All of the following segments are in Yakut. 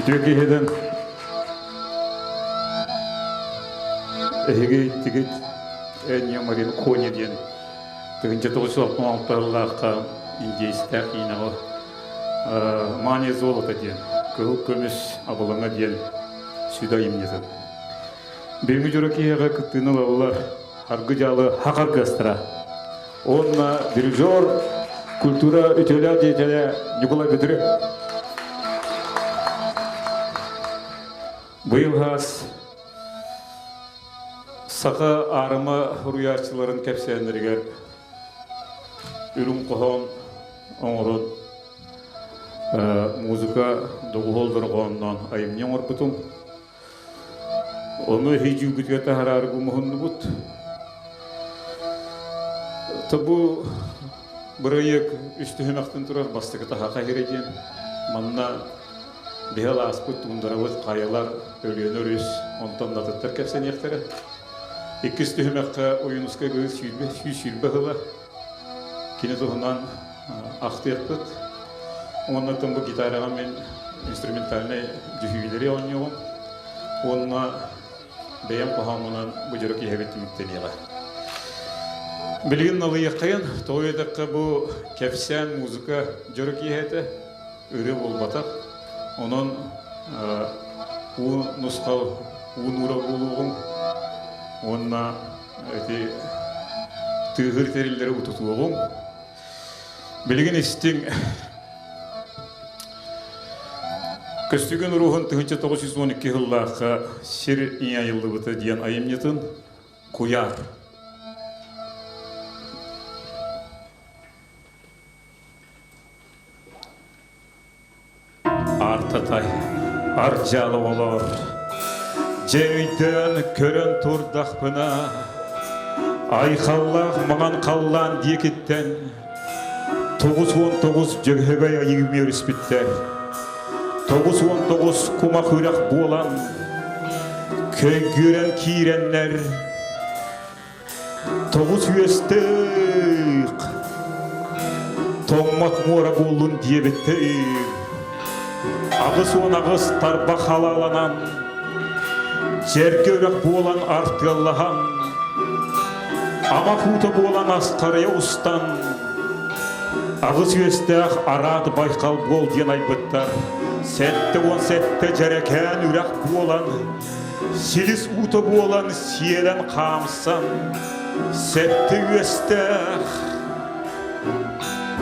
Үтүө киһиден эһиги иттигит Эннио Марин Кони диэн 1996 сыллаахха индейстээх киинэҕэ «Мания золота» диэн кыһыл көмүс абылаҥа диэн сүдэ айымньытын. Бүгүҥҥү дьоро киһиэхэ кыттыыны ылаллар Аргы дьаалы хақ оркестра. Уонна дирижер культура үтүөлээх деятеля Николай Петров. Быйыл хаас саха аарыма суруйааччыларын кэпсээннэригэр үрүҥ хоһоон оҥорон музыка доҕуһуол дорҕоонноон айымньы оҥорбутум. Ону эһиги таһараары муһуннубут. Бу бырайыак үс түһүмэхтэн турар бастакы таһаха иһирэ диэн. Манна биһи ааспыт туундарабыт хайалар, Өлүөнэ өрүс, онтон натыттар кэпсэниэхтэрэ. Иккис түһүмэххэ Ойуунускай быһыы 120 сыла Кини туһунан ахтыахпыт. Уонна бу гитараҕа мин инструментальнай дьүһүйүүлэри оонньуоҕум. Уонна бэйэм хоһооммунан бу дьоро киэһэбит түмүктэниэҕэ. Билигин налыйыаххайын, тоҕо диэтэххэ бу кэпсээн музыка дьоро киэһэтэ ырыа буолбатах. Онон уу нусхал уу нуура буолуоҕуҥ уонна ити тыаһыыр тэриллэри утутуоҕуҥ. Билигин истиҥ Көстүгүн уруһун 1912 сыллаахха сир ийэ айыллыбыта диэн айымньытын Куйаар. Артатай, ардьаалы оҕолоор, дьэ өйдөөн көрөн турдахпына, айхаллаах маҥан халлаан диэкиттэн 99 дьөһөгөй айыы үмүөрүспүттэр. 99 кумах үрэх буолан, көйгүөрэн киирэннэр, Тоҕус үөстээх тоҥмот муора буоллун диэбиттэр. 88 тарбах халааланан, сэргэ үрэх буолан артыаллаһан, ама куута буолан астарыйа устан, аҕыс үөстээх араат байхал буол диэн айбыттар. 77 дьэрэкээн үрэх буолан, Силис уута буолан сиэлэн хаамсан, сэттэ үөстээх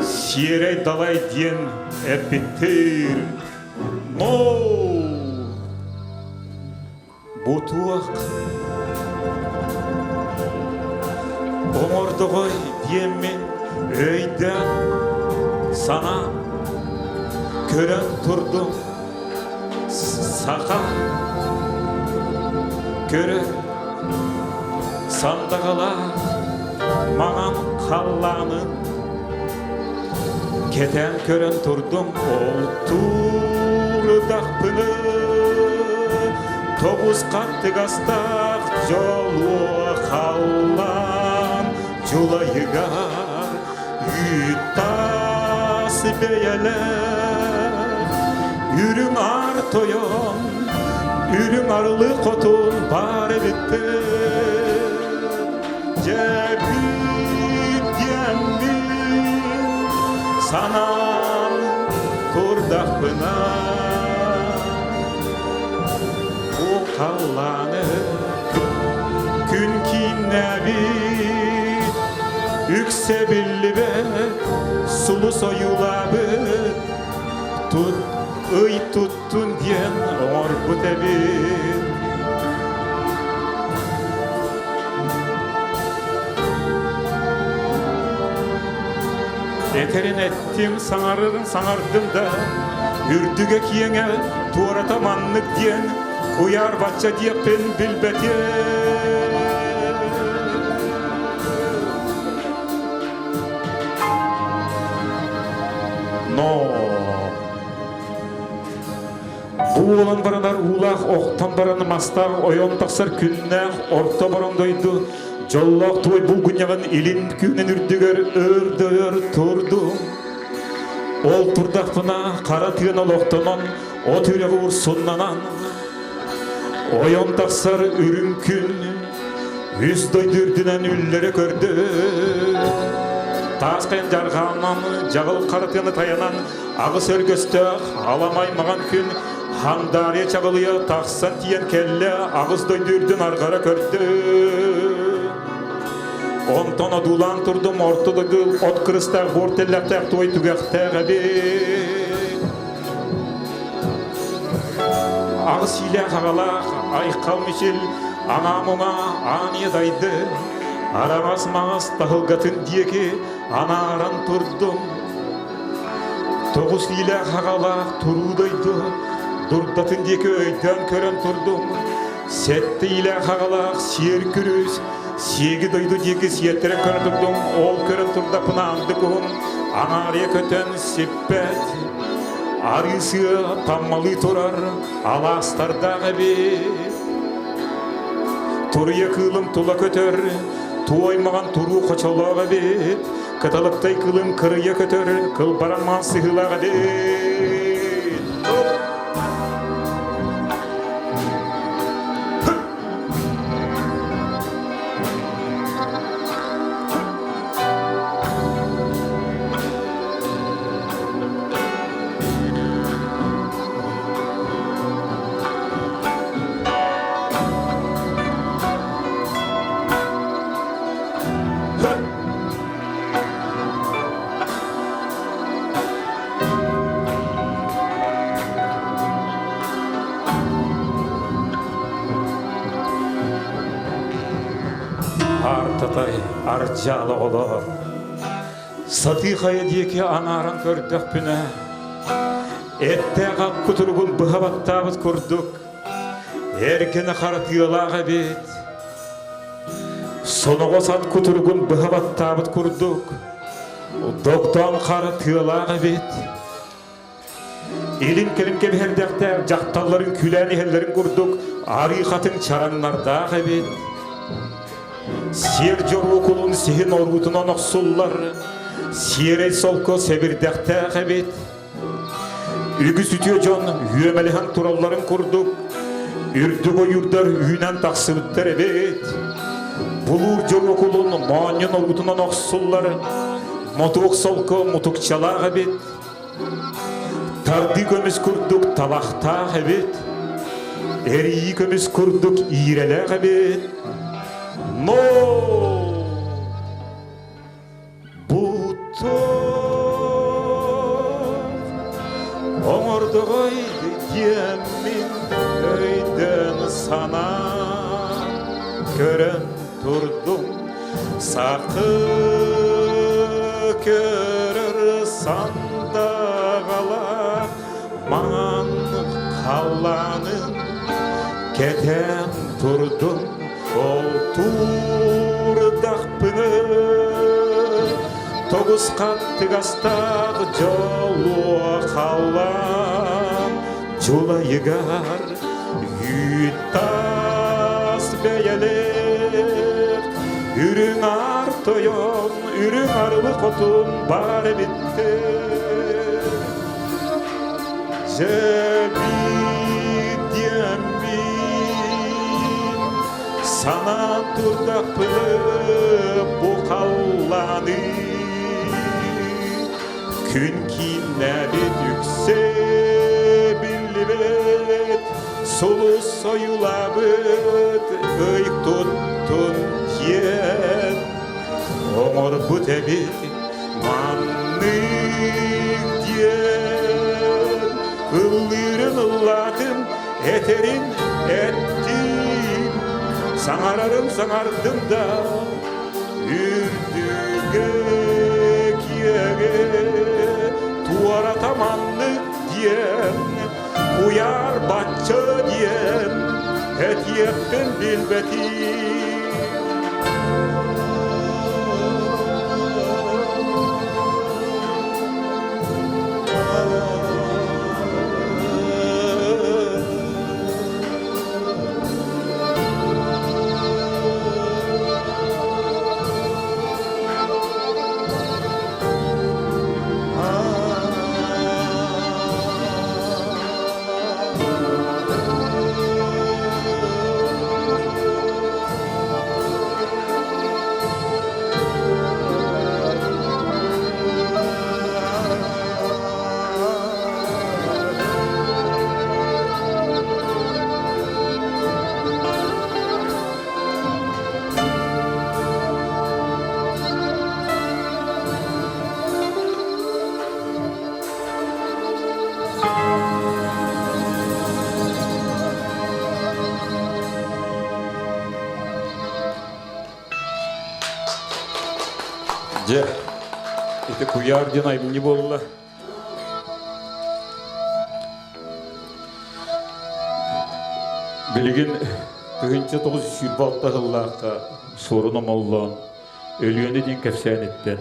сиэрэй далай диэн эппиттиир. Ноо! Бу туох оҥордоҕой диэммин өйдөөн санаан көрөн турдум. Саха көрө сандаҕалаах маҥан халлаанын кэтээн көрөн турдум ол туурдахпыны тоҕус хаттыгастаах дьолуо халлаан дьулайыгар Үүт-таас бэйэлээх үрүҥ аар тойон, үрүҥ арылы хотун баар эбиттэр. Дьэ бүт диэммин санаан турдахпына бу халлааны күн кииннээбит үксэ биллибэт сулус ойуулаабыт тут ый туттун диэн оҥорбут эбит Этэрин эттим, саҥарарын саҥардым да, үрдүгэ киэҥэ туората маннык диэн куйаар бачча диэхпин билбэтим. Но Буолан баранар уулаах охтон баран мастаах ойон тахсар күннээх орто борон дойду дьоллоох туой булгунньаҕын илин күнүн үрдүгэр өр да өр турдум. Ол турдахпына хара тыын олохтонон, от үрэҕи урсуннанан, ойон тахсар үрүҥ күн үс дойду үрдүнэн үллэрэ көрдө. Таас хайан дьарҕаанан, дьаҕыл хара тыаны тайанан, аҕыс өргөстөөх аламай маҕан күн хандаарыйа чаҕылыйа тахсан тиийэн кэллэ, аҕыс дойду үрдүн арҕара көрдө. Онтон одуулаан турдум орто дойду от кырыстаах буор тэллэхтээх туой түгэхтээх эбит. Аҕыс иилээх аҕалаах айхал мичил аҥаа-муҥа аан дайды араҥас маҥас таһылгатын диэки анааран турдум. Тоҕус иилээх аҕалаах туруу дойду дурдатын диэки өйдөөн көрөн турдум. Сэттэ иилээх аҕалаах сиэр күрүс сиэги дойду диэки сиэттэрэн көрө турдум. Ол көрөн турдахпына андык уһун аҥаарыйа көтөн сиппэт. Арыы сыа таммалыы турар алаастардаах эбит. Туруйа кыылым тула көтөр, туой маҕан туруу хочолоох эбит. Кыталыктай кылым кырыйа көтөр, кылбаран маан сыһыылаах эбит. Артатай ардьаал оҕолоор, сатыы хайа диэки анааран көрдөхпүнэ, эттээх ат кутуругун быһа баттаабыт курдук, эргэнэ хара тыалаах эбит. Соноҕос ат кутуругун быһа баттаабыт курдук, догдоон хара тыалаах эбит. Илин-кэлин кэбиһэрдэхтээх дьахталларын күлээн иһэллэрин курдук арыы хатыҥ чараҥнардаах эбит. Сиэр дьоруокулун сиһин оруутунан охсуллар, сиэрэй солко сэбирдэхтээх эбит. Үгүс үтүө дьон үөмэлэһэн туралларын курдук, үрдүк ойуурдар үүнэн тахсыбыттар эбит. Булуур дьоруокулун моонньун оруутунан охсуллар, мотуок солко мутукчалаах эбит. Тардыы көмүс курдук талахтаах эбит, эрийии көмүс курдук иирэлээх эбит. Но бутук оҥордоҕой диэммин өйдөн санаан көрөн турдум Сакы көрөр сандаҕалаах маҥан халлаанын кэтэн турдум ол туурдахпыны тоҕус хаттыгастаах дьолуо халлаан дьулайыгар үүт таас бэйэлээх үрүҥ аар тойон үрүҥ арылы хотун баар эбиттэр дьэ биир диэммин санаан турдахпына бу халлааны Күн кииннээбит үксэ биллибэт, сулус ойуулаабыт ый туттун диэн оҥорбут эбит маннык диэн ыллыырын ыллаатым, этэрин эттим, саҥарарын саҥардым да Үрдүгэ киэгэ туората маннык диэн куйаар бачча диэн этиэхпин билбэтим. Дьэ, ити куйаар диэн айымньы буолла. Билигин 1926 сыллаахха Суорун Омоллоон Өлүөнэ диэн кэпсээниттэн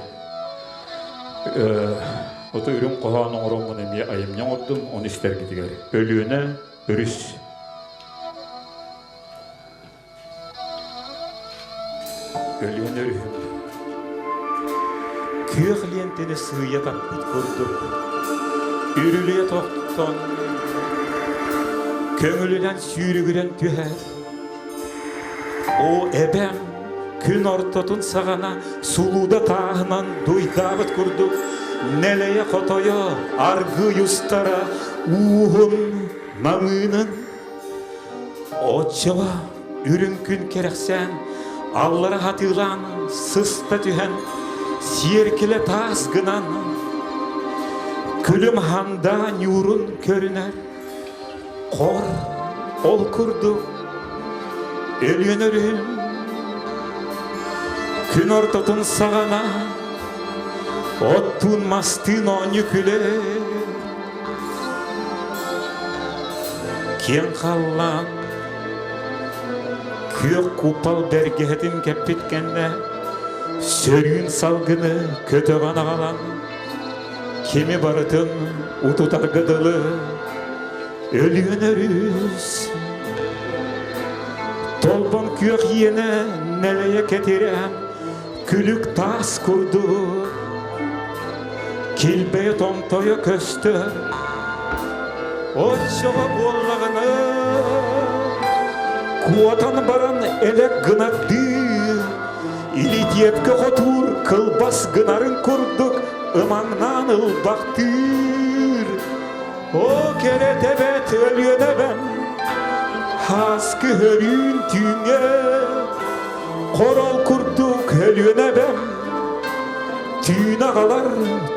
ото үрүҥ хоһоон оҥороммун эмиэ айымньы оҥордум, ону истэргитигэр. Өлүөнэ өрүс. Өлүөнэ өрүһүм күөх лиэнтэни сыыйа таппыт курдук үрүлүйэ тохтон көҥүлүнэн сүүрүгүрэн түһэр. Оо, эбэм күн ортотун саҕана сулууда тааһынан дуйдаабыт курдук нэлэйэ-хотойо аргыый устара ууһун намыынын Оччоҕо үрүҥ күн кэрэхсээн, аллара хатыылаан сыста түһэн, сиэркилэ таас гынан, күлүм хандаа ньуурун көрүнэр. Хор ол курдук Өлүөнэ өрүһүн күн ортотун саҕана оттуун-мастыын оонньуу күлэр. Киэҥ халлаан күөх купол бэргэһэтин кэппит кэннэ сөрүүн салгыны көтөҕөн аҕалан кими барытын утутарга дылы Өлүөн өрүс Толбон күөх иэнэ нэлэйэ кэтирээн күлүк таас курдук килбэйэ томтойо көстөр оччоҕо буоллаҕына куотан баран элэк гынардыы илитиэпкэ хотуур кылбас гынарын курдук ымаҥнаан ылбахтыыр. О кэрэ тэбэт Өлүөнэбэм Һааскы хөрүүн түүҥҥэ Хорол курдук Өлүөнэбэм Түүнэ аҕалар,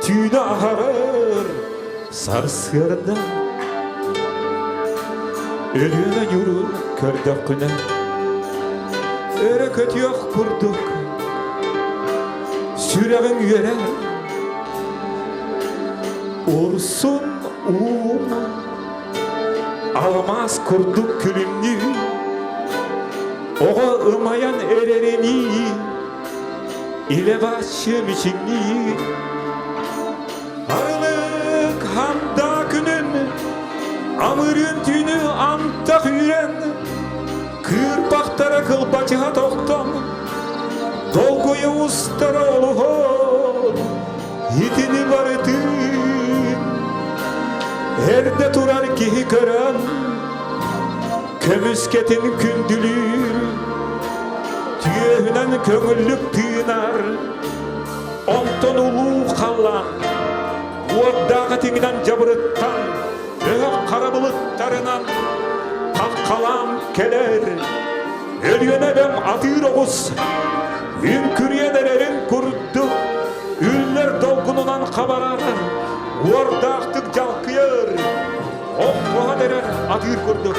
түүнэ аһарар Сарсыарда Өлүөнэ ньуурун көрдөххүнэ Өрө көтүөх курдук Сүрэҕиҥ үөрэр Урсун уум алмаас курдук күлүмнүү Оҕо ымайан эрэринии Илэ бааччы мичиҥнии Арылык ханда күнүн Амырыын түүнү антах үүрэн Кыырпахтара кылбачыһа тохтон Долгуйа устара олуһун Итини барытын Эрдэ турар киһи көрөн Көмүскэтин күндүлүүр Түөһүнэн көҥүллүк тыынар Онтон улуу халлаан Уордаах этиҥинэн дьабырыттан Өһөх хара былыттарынан Хаххалаан кэлэр Өлүөнэ эбэм атыыр оҕус Үҥкүрүйэн эрэрин курдук Үллэр долгунунан хабарар Уордаахтык дьалкыйар Оҥхоһон эрэр атыыр курдук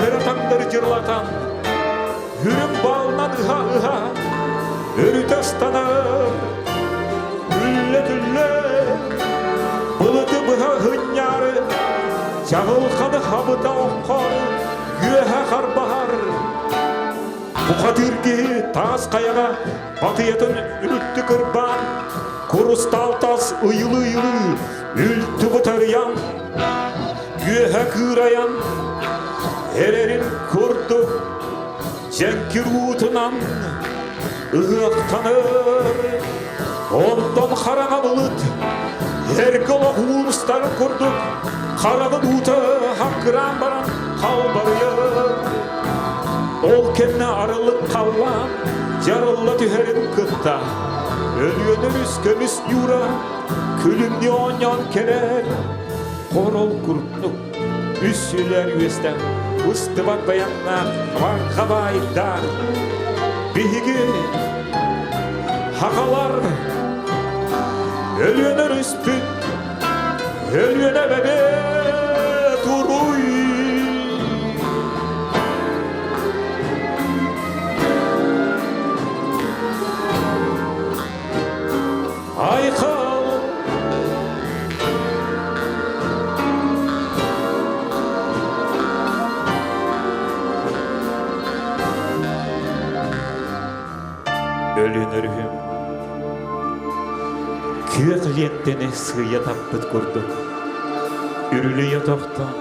Өрө таҥнары дьырылатан Үрүҥ баалынан ыһа-ыһа Өрүтэ ыстанар Үллэ-түллэ Былыты быһа ыһынньаары Чаҕылханы хабыта оххоору Үөһэ харбаһар Бухатыыр киһи таас хайаҕа батыйатын үлтү кырбаан, курустаал тас ыйылыы-ыйылыы үлтү бытарыйан, үөһэ кыырайан, эрэрин курдук дьэҥкир уутунан ыһыахтанар. Онтон хараҥа былыт эргэ олох уустарын курдук хараҕын уута хаккыраан баран халбарыйар. Ол кэннэ арылык халлаан дьарылла түһэрин кытта Өлүөнэ өрүс көмүс ньуура күлүмнүү оонньоон кэлэр хорол курдук үс сүлэр үөстэн быстыбат баяннаах барҕа баайдаах биһиги Хахалар Өлүөнэ өрүспүт Өлүөнэ эбэбит уруй! Өлүөн өрүһүм күөх лиэнтэни сыыйа таппыт курдук үрүлүйэ тохтон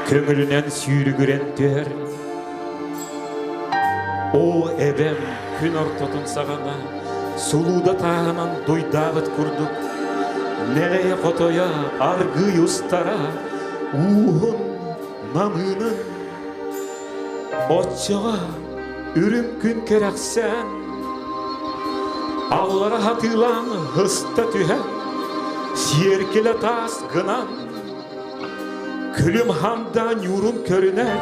көҥүлүнэн сүүрүгүрэн түһэр. Оо, эбэм күн ортотун саҕана сулууда тааһынан дуйдаабыт курдук нэлэйэ хотойо аргыый устара ууһун намыынын оччоҕо үрүҥ күн кэрэхсээн аллара хатыылаан ыста түһэн сиэркилэ таас гынан Күлүм ханда ньуурун көрүнэр,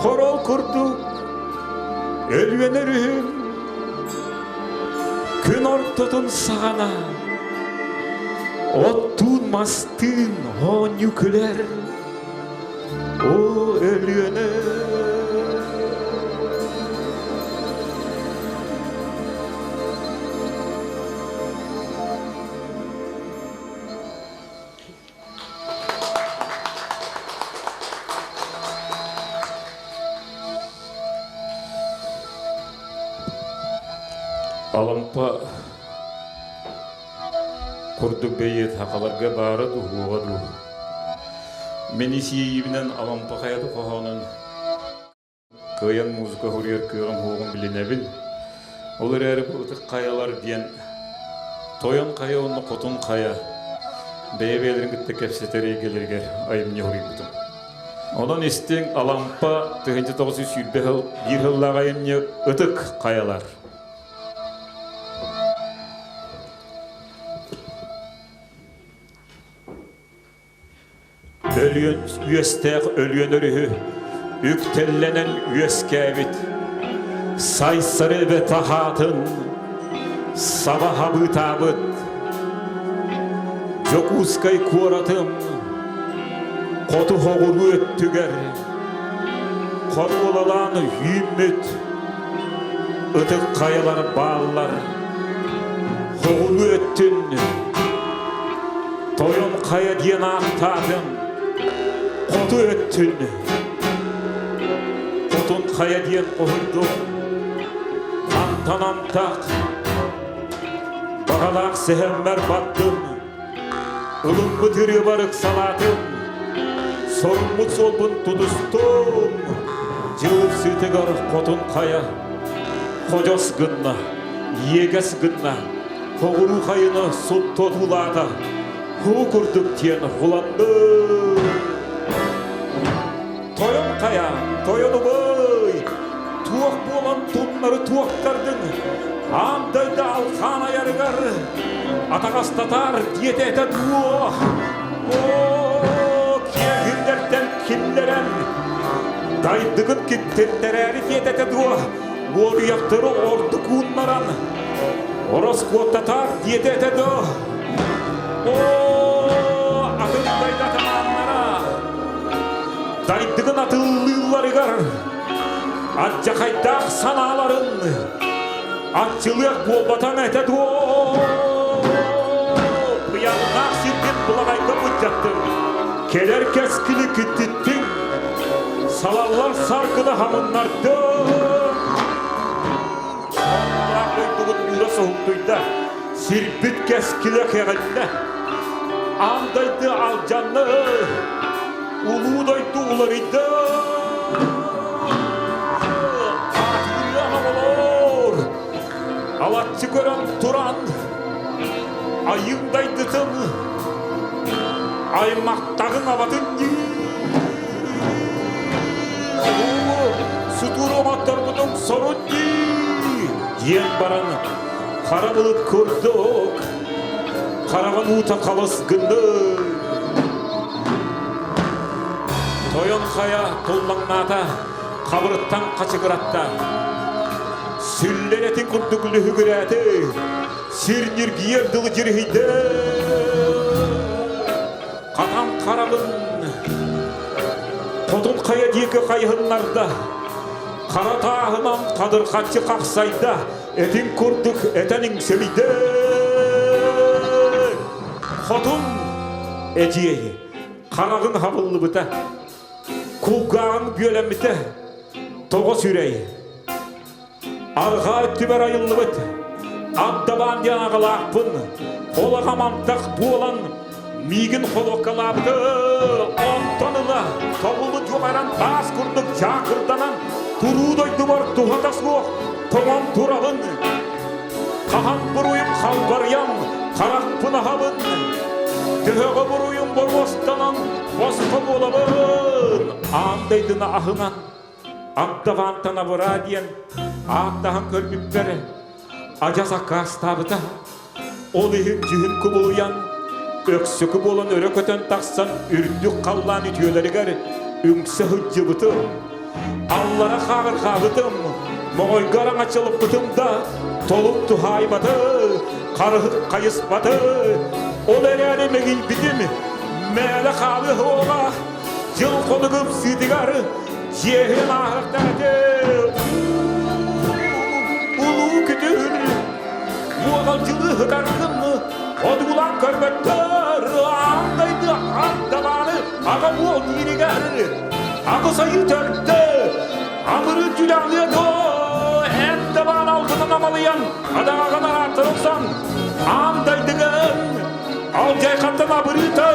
хорол курдук Өлүөнэ өрүһүн күн ортотун саҕана оттуун-мастыын оонньуу күлэр. О Өлүөнэ Алампа курдук бэйиэт сахаларга баара дуу, суоҕа дуу? Мин ис иэйиибинэн Алампа хайата хоһоонун Кыайан музыка суруйар кыаҕым суоҕун билинэбин. Ол эрээри бу ытык хайалар диэн тойон хайа уонна хотун хайа бэйэ-бэйэлэрин кытта кэпсэтэр эйгэлэригэр айымньы суруйбутум. Онон истиҥ Алампа 1920 сыл биир сыллаах айымньы Ытык хайалар. Өлүөн үөстээх Өлүөн өрүһү үктэллэнэн үөскээбит Сайсары эбэ таһаатын саба хабыытаабыт Дьокуускай куоратым хоту хоҕуруу өттүгэр хоруолалаан үүммүт ытык хайалар бааллар Хоҕуруу өттүн Тойон хайа диэн ааттаатым, хоту өттүн Хотун хайа диэн хоһуйдум, мантан антах баҕалаах сэһэммэр бардым, ылыммыт ырыабар ыксалаатым, соруммут суолбун тутустум, дьыл сыытыгар хотун хайа ходьос гынна, иэгэс гынна, Хоҕуруу хайыны суттотуулаата, һуу курдук диэн һуланды. Тойон хайа, тойон убай, туох буолан туннары туохтардыҥ, аан дойду алхаан айарыгар атаҕастатаар диэтэ этэ дуо? Оо, киэһирдэртэн киллэрэн, дайдыгын киттиннэрээри диэтэ этэ дуо? Уоруйахтары ордук ууннаран, Ороскуоттатаар диэтэ этэ дуо? Оо, атын дайдатамааннара дайдыгын атыллыылларыгар алдьахайдаах санааларын аччылыах буолбатаҥ этэ дуо? Быйаҥнаах сиргин былаҕайга былдьаттыҥ, кэлэр кэскили киттиттиҥ, салаллар саргыны хамыннардыҥ. Оннук дойдубут уура соһуктуйда, сирбит кэскилэ кэҕиннэ. Аан дойду алдьанна, улуу дойду уларыйда. Аатырыах оҕолор, алаччы көрөн туран, айыҥ дайдытын, аймахтаҕын абатын дии. Сутур оҥотторбутуҥ сорун дии! диэн баран хара былыт курдук хараҕын уута халыс гынны. Тойон хайа туллаҥнаата, хабырыттан хачыгыратта. Сүллэр этин курдук лүһүгүрээтэ, сир ньиргийэр дылы дьириһийдэ. Хатан хараҕын Хотун хайа диэки хайыһыннарда, хара тааһынан хадырхаччы хахсайда, этин курдук этэн иҥсэлийдэ. Хотун эдьиэй хараҕын хабыллыбыта, кулгааҕын бүөлэммитэ, тоҕо сүрэй. Арҕаа өттүбэр айыллыбыт Агдабаан диэн аҕалаахпын. Ол аҕам антах буолан миигин холуоккалаабыты. Онтон ыла тобулу дьуҕаран таас курдук дьаакырданан туруу дойдубар туһата суох тоҥон турабын. Хаһан буруйум халбарыйан харахпын аһабын. Төһөҕө буруйум боруостанан босхо буолабын. Аан дайдына аһынан Агдавантан абыраа диэн ааттаһан көрбүппэр адьас аккаастаабыта. Ол иһин дьүһүн кубулуйан, өксөкү буолан өрө көтөн тахсан үрдүк халлаан үтүөлэригэр үҥсэ сылдьыбытым. Аллара хааҕырҕаабытым, моҕойго араҥаччылыппытым да толук туһаайбаты, харыһыт хайыспаты. Ол эрээри мэҥийбитим, мээлэ хаалыа суоҕа. Дьыл хонугум сыытыгар дьиэһин ааһыктааты. Улуу күтүр уоҕалдьылыы ытаргын одуулаан көрбөттөр аан дойду ардабааны аҕа уол дииригэр аҕыс айыы төрдө амырыы түлэҕлиэ дуо эн дабаан алгынан амалыйан адаҕаҕын арааттарылсан аан дайдыгын Алдьайхантан абырыыта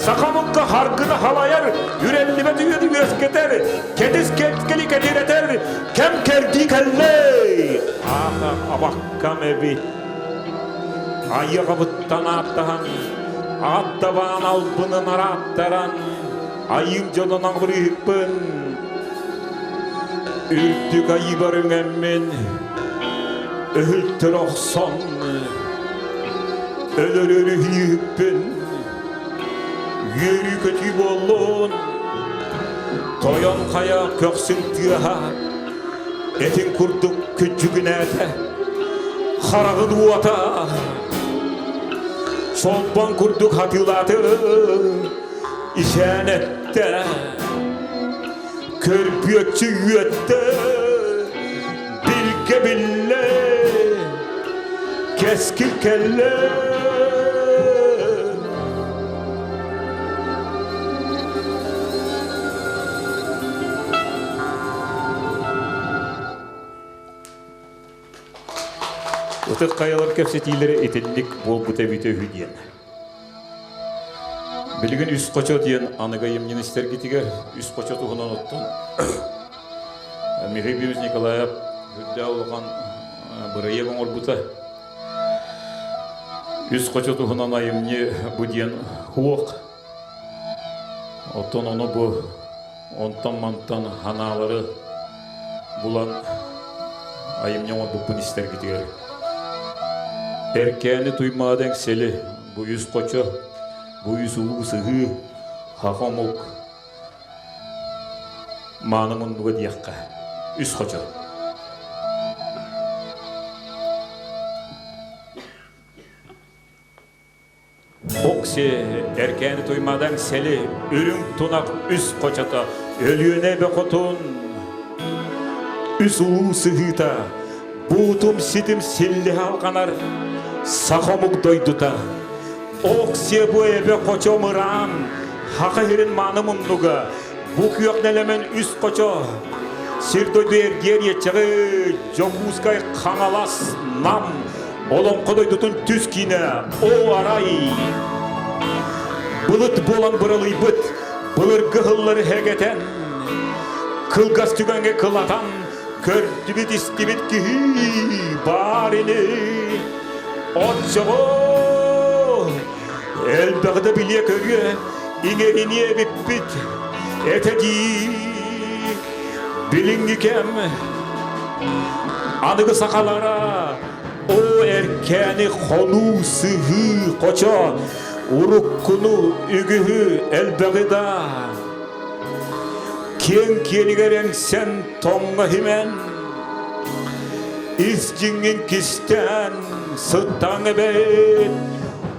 саха омукка харгыны халайар, үрэллибэт үйэни үөскэтэр, кэтис кэскили кэтирэтэр кэм кэрдии кэллэ. Аата абаккам эбит. Айыҕабыттан ааттаһан, аттабаан албынын арааттаран, айыым дьонун абырыыһыппын. Үрдүк айыыбар үҥэммин, өһүлтөр охсон, Өлөрөр үһүйүппүн, үөрүү-көтүү буоллун, тойон хайа көхсүн тыаһа, этин курдук күдьүгүнээтэ, хараҕын уота, чолбон курдук хатыылааты, ишээн эттэ, көрбүөччү үөттэ, билгэ биллэ, кэскил кэллэ. Ытык хайалар кэпсэтиилэрэ итинник буолбута эбитэ үһү диэн. Билигин үс хочо диэн аныгы айымньыны истэргитигэр үс хочо туһунан оттон Михаил Юрьевич Николаев үрдээх улахан бырайыак оҥорбута. Үс хочо туһунан айымньы бу диэн хуох. Оттон ону бу онтон-мантан ханаалары булан айымньы оҥорбуппун истэргитигэр. Эркээни Туймаада Эҥсэли бу үс хочо, бу үс улуу сыһыы, хаха омук мааны муннуга диэххэ үс хочо. Окси Эркээни Туймаадаҥ сэли үрүҥ тунах үс хочото Өлүөнэ эбэ хотун үс улуу сыһыыта буутум ситим силлиһэ алҕанар саха омук дойдута Оксия бу эбэ хочо мыраан Хаха сирин мааны муннуга бу күөх нэлэмэн үс хочо сир дойду эргиэр иэччэҕи Дьокуускай Хаҥалас Нам Олоҥхо дойдутун түс киинэ Оо арай былыт буолан быралыйбыт былыргы ыһыллары хэгэтэн кылгас түгэҥҥэ кылатан көрдүбүт истибит киһи баар ини оччоҕо элбэҕи да билиэ көрүө иҥэриниэ эбиппит этэ дии билиҥҥи кэм аныгы сахалара Оо эркээни хонуу сыһыы хочо уруккуну үгүһү элбэҕи да киэҥ киэлигэр эҥсэн тоҥҥо химэн ис дьиҥҥин кистээн сыттаҥ эбит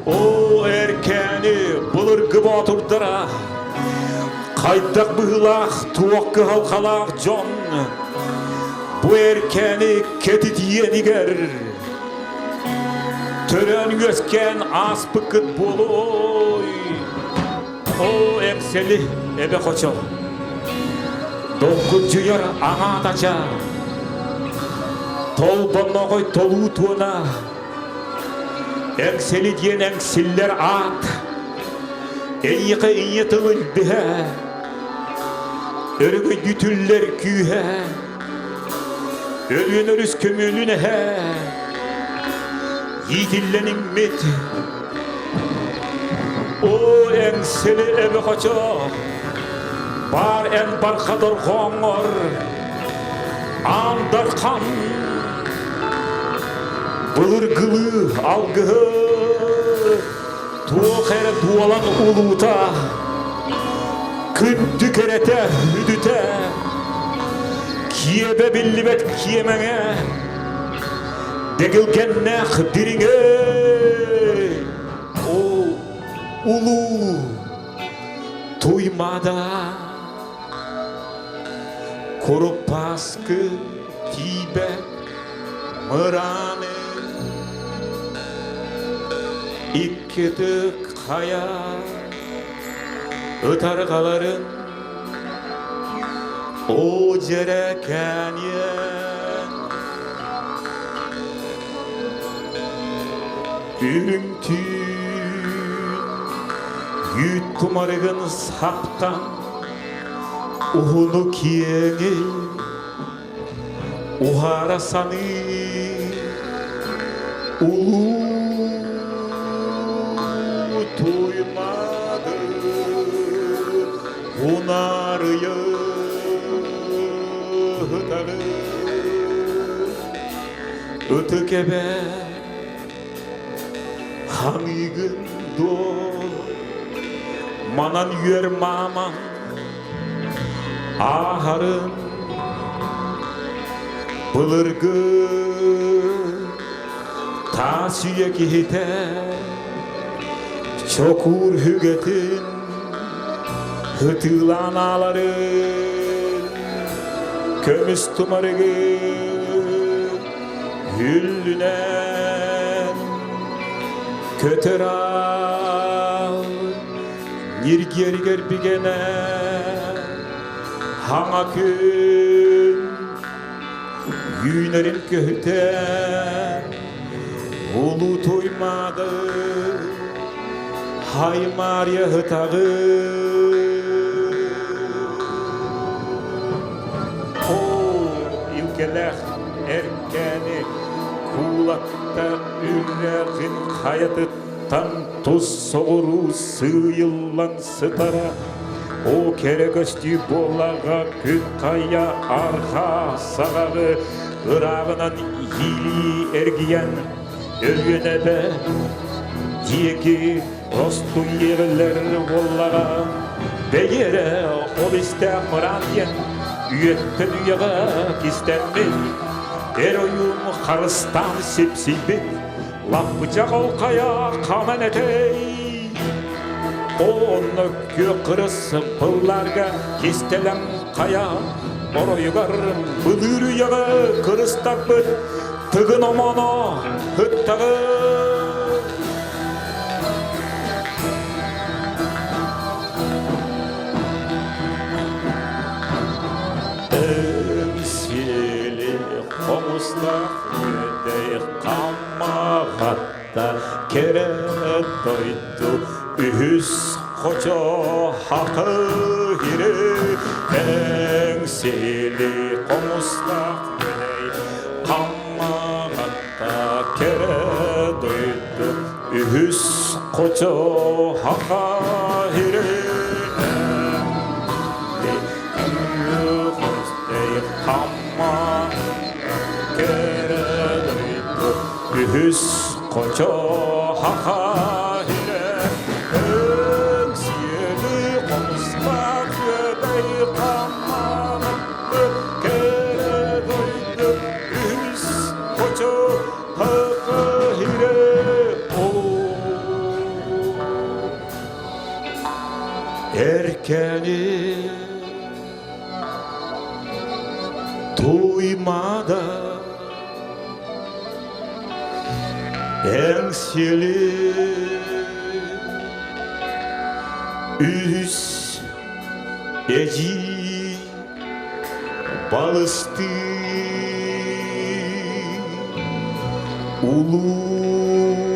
Оо эркээни былыргы боотурдара хайдах быһыылаах туох кыһалҕалаах дьон Бу эркээни кэтитиэнигэр төрөөн үөскээн ааспыккыт буолуой. Оо, Эҥсэли эбэ хочо, долгуйар аҥаатача. Толбонноҕой толуу туона, Эҥсэли диэн эҥсиллэр аат, Эйиэхэ ийэ тыл илбиһэ, Өрөгөйдүтүллэр күүһэ, Өлүөн өрүс көмүөлүн эһэ, Иитиллэн иҥмит Оо, эҥсэли эбэ хочо, Баар эн барха дорҕооҥҥор, Аан Дархан былыргылыы алгыһы туох эрэ дуолан улуута, күндү кэрэтэ үдүтэ, киэбэ биллибэт киэмэҥэ, дэгилгэннээх дириҥэ, оо, улуу Туймаада Курупааскы тиийбэ мырааны икки ытык хайа ытарҕаларын оо дьэрэкээниэн үрүҥ түүн үүт тумарыгын саптан Уһуну киэҥи уһаара саныы улуу туймаады унаарыйы ытары ытык эбэ Ханыыгын дуо, манан үөр маамаҥ ааһарын былыргы таас үйэ киһитэ чокуур үгэтин ытыылаан ааларын көмүс тумарыгы Үллүнэн көтөр аал ньиргиэригэр бигэнэ хаҥа күн үүнэрин көһүтэн улуу туймаады хаймаарыйа ытаҕы Оо, илгэлээх эркээни куулатта үрэҕин хайатыттан тус соҕуруу сыыйыллан сытара. Оо, кэрэ көстүү буоллаҕа күн хайа арҕаа саҕаҕы ырааҕынан иилии эргийэн Өлүөнэбэ диэки Остуйеллер буоллаҕа бэйи эрэ ол истээх мыраан диэн үйэттэн үйэҕэ кистэммит эр ойуун харыстаан сипсийбит лаппычах ол хайа ханан этэй онно күөх кырыс пылларга кистэлэҥ хайа оройугар былыыр үйэҕэ кырыстарбыт тыгын омоно ыттаҕы Эҥсиэли хомустаах үөдэй хамаҕатта кэрэ дойду үһүс хочо хахы ири Эҥсиэли хомустаах үөдэй хамаҕатта кэрэ дойду үһүс хочо хаха Үһүс хочо хаха хире Өҥсиэли хомустаах үөдэй хаммаҕатты кэрэ дойду үһүс хочо хаха хире Эркэни туймада Эҥсиэли үс эдьиий балыстыы. Улуу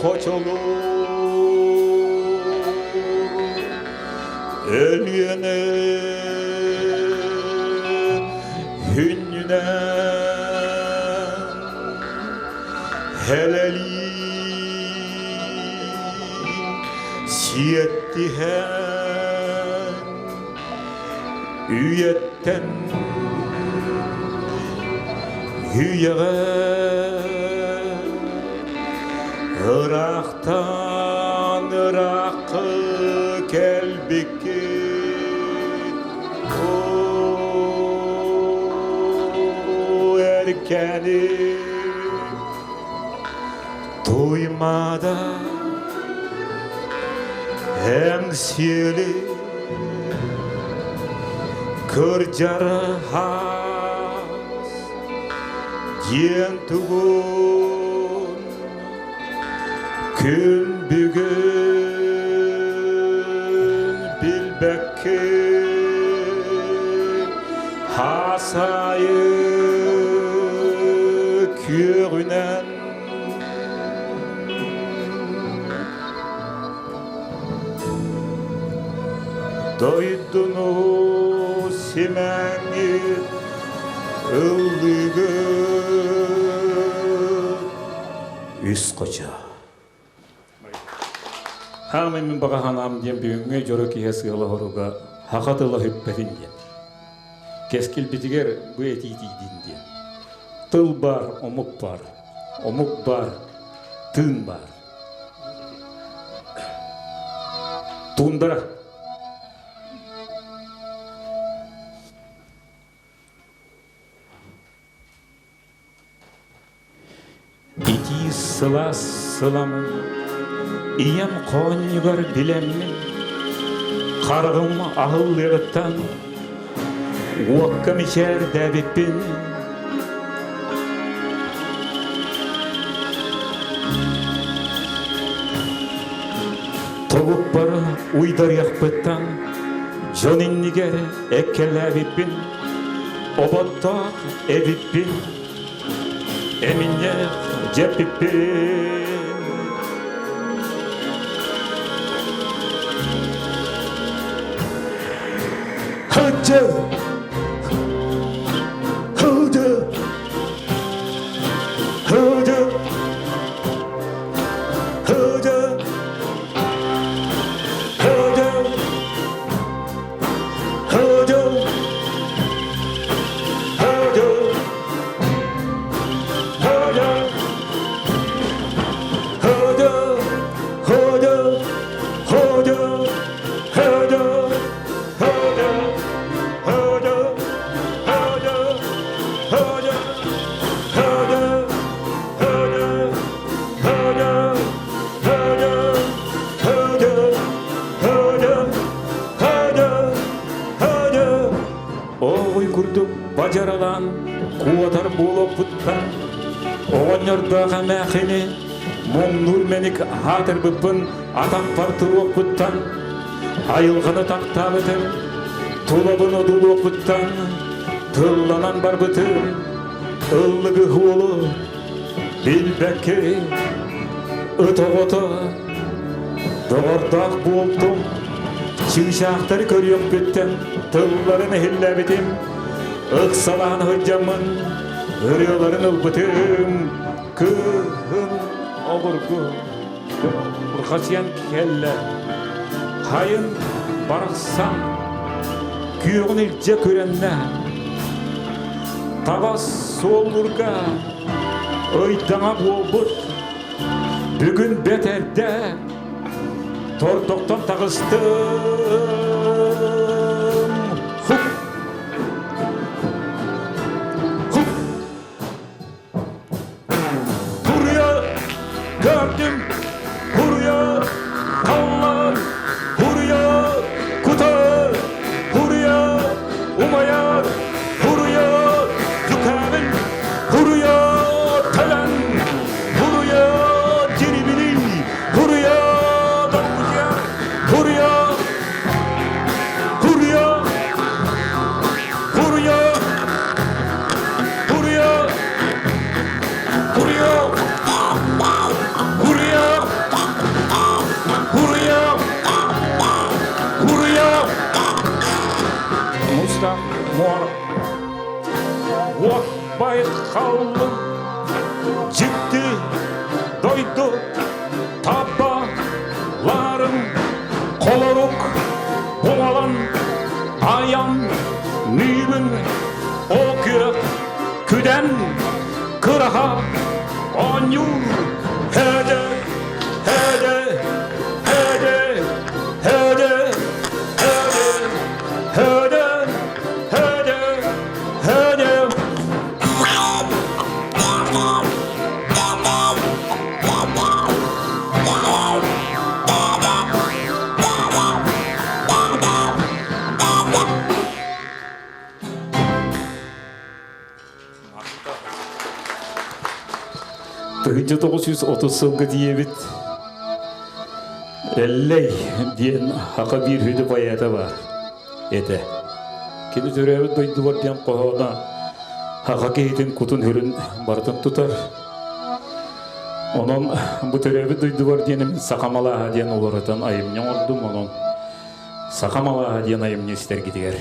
хочолор Өлүөнэ хүннүнэн Хэлэлии сиэттиһэн Үйэттэн үйэҕэ ыраахтан ыраахха кэлбиккит эркээни туймаада эҥсиэли Кырдьар хаас диэн тугун күн бүгүн билбэккин хаас аайы күөҕүнэн Дойдуну симэҥҥит ыллыгыт үс хочо. Хаамай мин баҕа санаам диэн бүгүҥҥү дьоро киһи сыала хоруга хаха тыла хүппэтин диэн. Кэскилбитигэр бу этии тиийдин диэн. Тыл бар, омук бар, омук бар, тыын бар. Тундра. Итии сылаас сыламын ийэм хоонньугар билэммин, хараҕым аһыллыаҕыттан уокка мичээрдээбиппин. Тобукпар уйдарыахпыттан дьон иннигэр эккэлээбиппин, оботтоох эбиппин, эминньэх дьэппиппин. Хыджы! Хыджы! Хыджы! Хыджы! Хыджы! Хыджы! Хыджы! Хыджы! Хыджы! Хыджы! Хыджы! Хыджы! Ооҕуй курдук бадьаралаан куотар буолуохпуттан оҕонньордоох эмээхини муҥнуур мэник аатырбыппын атахпар туруохпуттан Айылҕаны таптаабытым, тулабын одуулуохпуттан тылланан барбытым, ыллыгы уолу билбэккэ ыт оҕото доҕордоох буолтум, чыычаахтары көрүөхпүттэн тылларын иһиллээбитим, ыксалаан сылдьаммын ырыаларын ылбытым, кыһын обургу Урхасыйан кэллэ. Хайын барахсан күөҕүн илдьэ күрэннэ. Таба суоллурга ыйдаҥа буолбут. Бүгүн бэт эрдэ тордохтон таҕыстым. Хуп! Хуп! Buraya gördüm, buraya kallar, buraya kutar, buraya umayar, buraya tükenin, buraya telen, buraya ciribinin, buraya dokuzya, buraya, buraya, buraya, buraya. Муор Уот байхаллын Дьикти дойду табаларын Холорук буолан айан Ныыбын окүөх күдэн Кыраха оонньуур Һөдө, һөдө, һөдө, һөдө, һөдө, һөдө, һөдө, һөдө. 1930 сылга тиийэбит. Эллэй диэн хака биир хүдү поэта бар этэ. Кини төрөөбүт дойдубар диэн хоһооно хака киһитин кутун хүрүн барытын тутар. Онон бу төрөөбүт дойдубар диэн мин саха малааһа диэн уларытан айымньы оҥордум. Онон саха малааһа диэн айымньы истэргитигэр.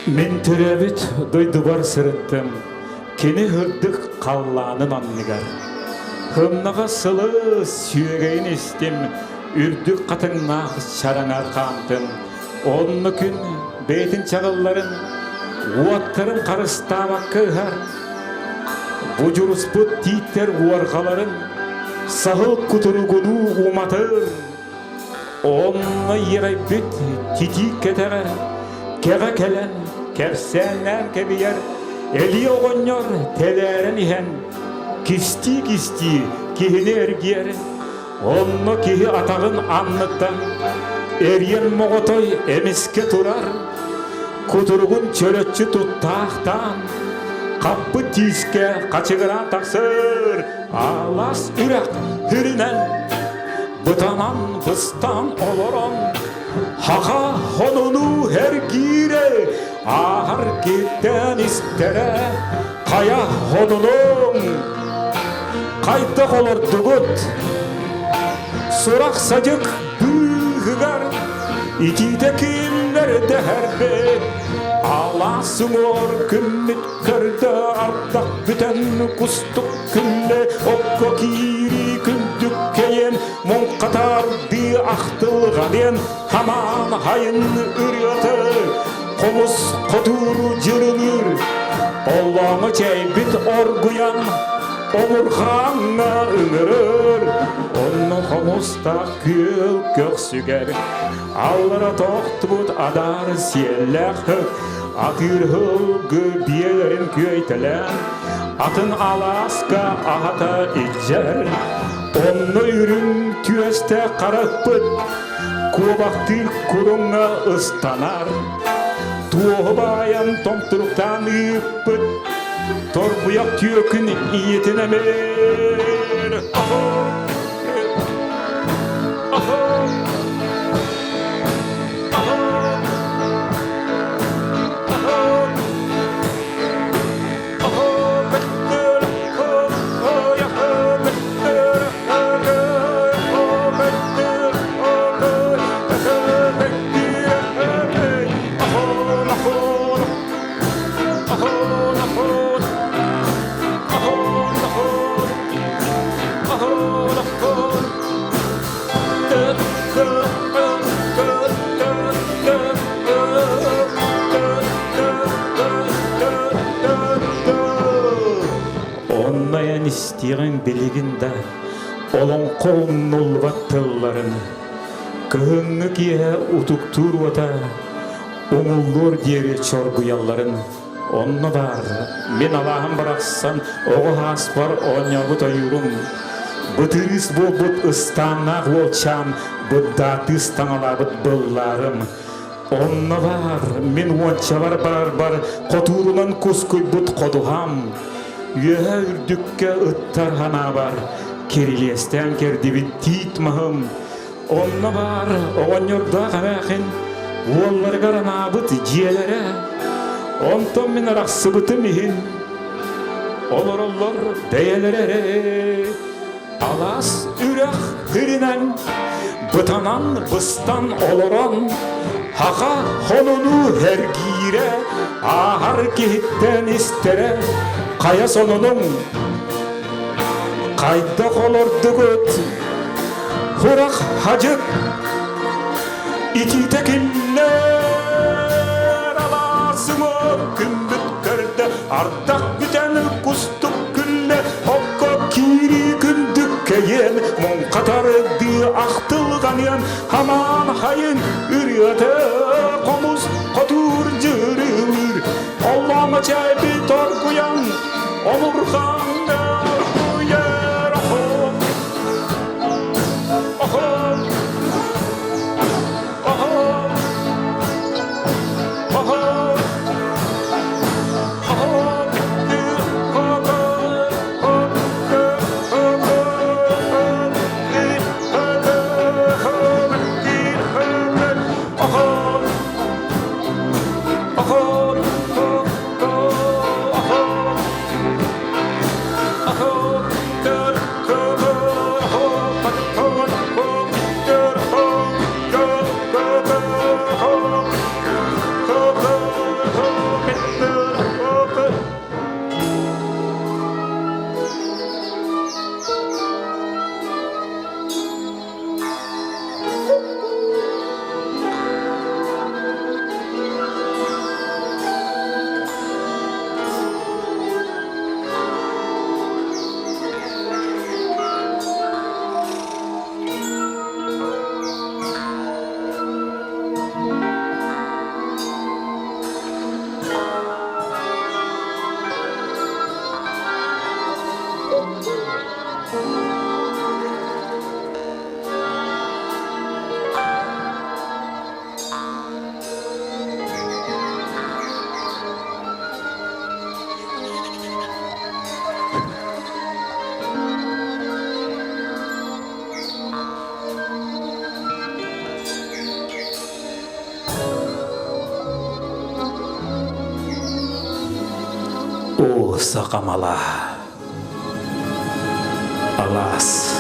Мин төрөөбүт дойдубар сырыттым, кини һырдык халлаанын анныгар. Хымнаҕа сылы сүөгэйин истим, үрдүк хатыҥнаах чараҥар хаамтым. Онно күн бэйэтин чаҕылларын, уоттарын харыстаабакка ыһар. Будьуруспут тииттэр уорҕаларын саһыл кутуругунуу уматыр. Онно иэҕэйбит титиик кэтэҕэр кэҕэ кэлэн кэпсээннээн кэбийэр Элиэ оҕонньор тэлээрэн иһэн кистии-кистии киһини эргийэр. Онно киһи атаҕын анныттан эриэн моҕотой эмискэ турар, кутуругун чөрөччү туттаахтаан, хаппыт тиискэ хачыгыраан тахсыр алаас үрэх үрүнэн бытанан быстан олорон хаха хонунуу эргиирэ ааһар киттэн истэрэ хайа хонунуҥ хайдах олордугут сурах-садьык быыһыгар итиитэ киллэр дэһэрбит алаас уҥуор күммүт көрдө ардах бүтэн кустук күннэ окко киирии күндүк кэйэн муҥхатаардыы ахтылҕаныан хамаан хайын ырыата хомус хотуур дьырылыыр оллооҥҥо чэйбит оргуйан омурҕааҥҥа ыҥырыр онно хомустаах күөл көхсүгэр аллара тохтубут адаар сиэллээх атыыр һылгы биэлэрин күөйтэлээн атын алааска аһата илдьэр онно үрүҥ түөстэ харахпыт куобахтыыр куруҥҥа ыстанар туоһу баайан томтуруктаан ыыппыт торбуйах түөкүн ийэтин эмэр Онно эн истиэҕиҥ билигин да олоҥхо умнуллубат тылларын. Кыһыҥҥы киэһэ утуктуур уота уҥуллуор диэри чоргуйалларын. Онно баар мин алааһым барахсан оҕо ааспар оонньообут ойуурум. Бытырыыс буолбут ыстааннаах уолчаан быддаатыыс таҥалаабыт быллаарым. Онно баар мин уончалар барарбар хотуурунан кускуйбут ходуһам. Үөһэ үрдүккэ ыттар ханаабар кирилиэстээн кэрдибит тиит маһым. Онно баар оҕонньордоох эмээхин уолларыгар анаабыт дьиэлэрэ. Онтон мин арахсыбытым иһин олороллор бэйэлэрэ эрэ. Алаас үрэх сиринэн бытанан быстан олорон хаха хонуну эргиирэ ааһар киһиттэн истэрэ хайа сонунуҥ хайдах олордугут Хурах хадьык итиитэ киллэр алаасымыр күммүт көрдө ардах бүтэн кустук күллэ окко киирии күндүк кэйиэн муҥхатардыы ахтылҕаныан хамаан хайын ырыата хомус хотуур дьырылыыр оллоомо чээби торгуйан омурҕаҥҥа оргуйар О, сахамала! Алаас!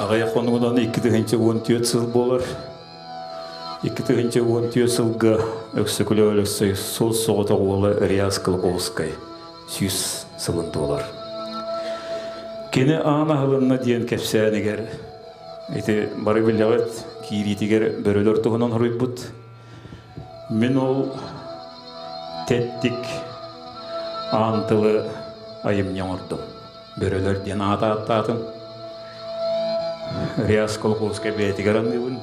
Аҕыйах хонугунан 2014 сыл буолар. 2014 сылга Өксөкүлээх Өлөксөй суос-соҕотох уола Реас Кулаковскай 100 сылын туолар. Кини аан аһылынна диэн кэпсээнигэр ити бары билэҕит киириитигэр бөрөлөр туһунан хоруйбут. Мин ол тэттик аан тылы айымньы оҥордум. Бөрөлөр диэн аат ааттаатым. Реас Колхозка бэйэтигэр аныыбын.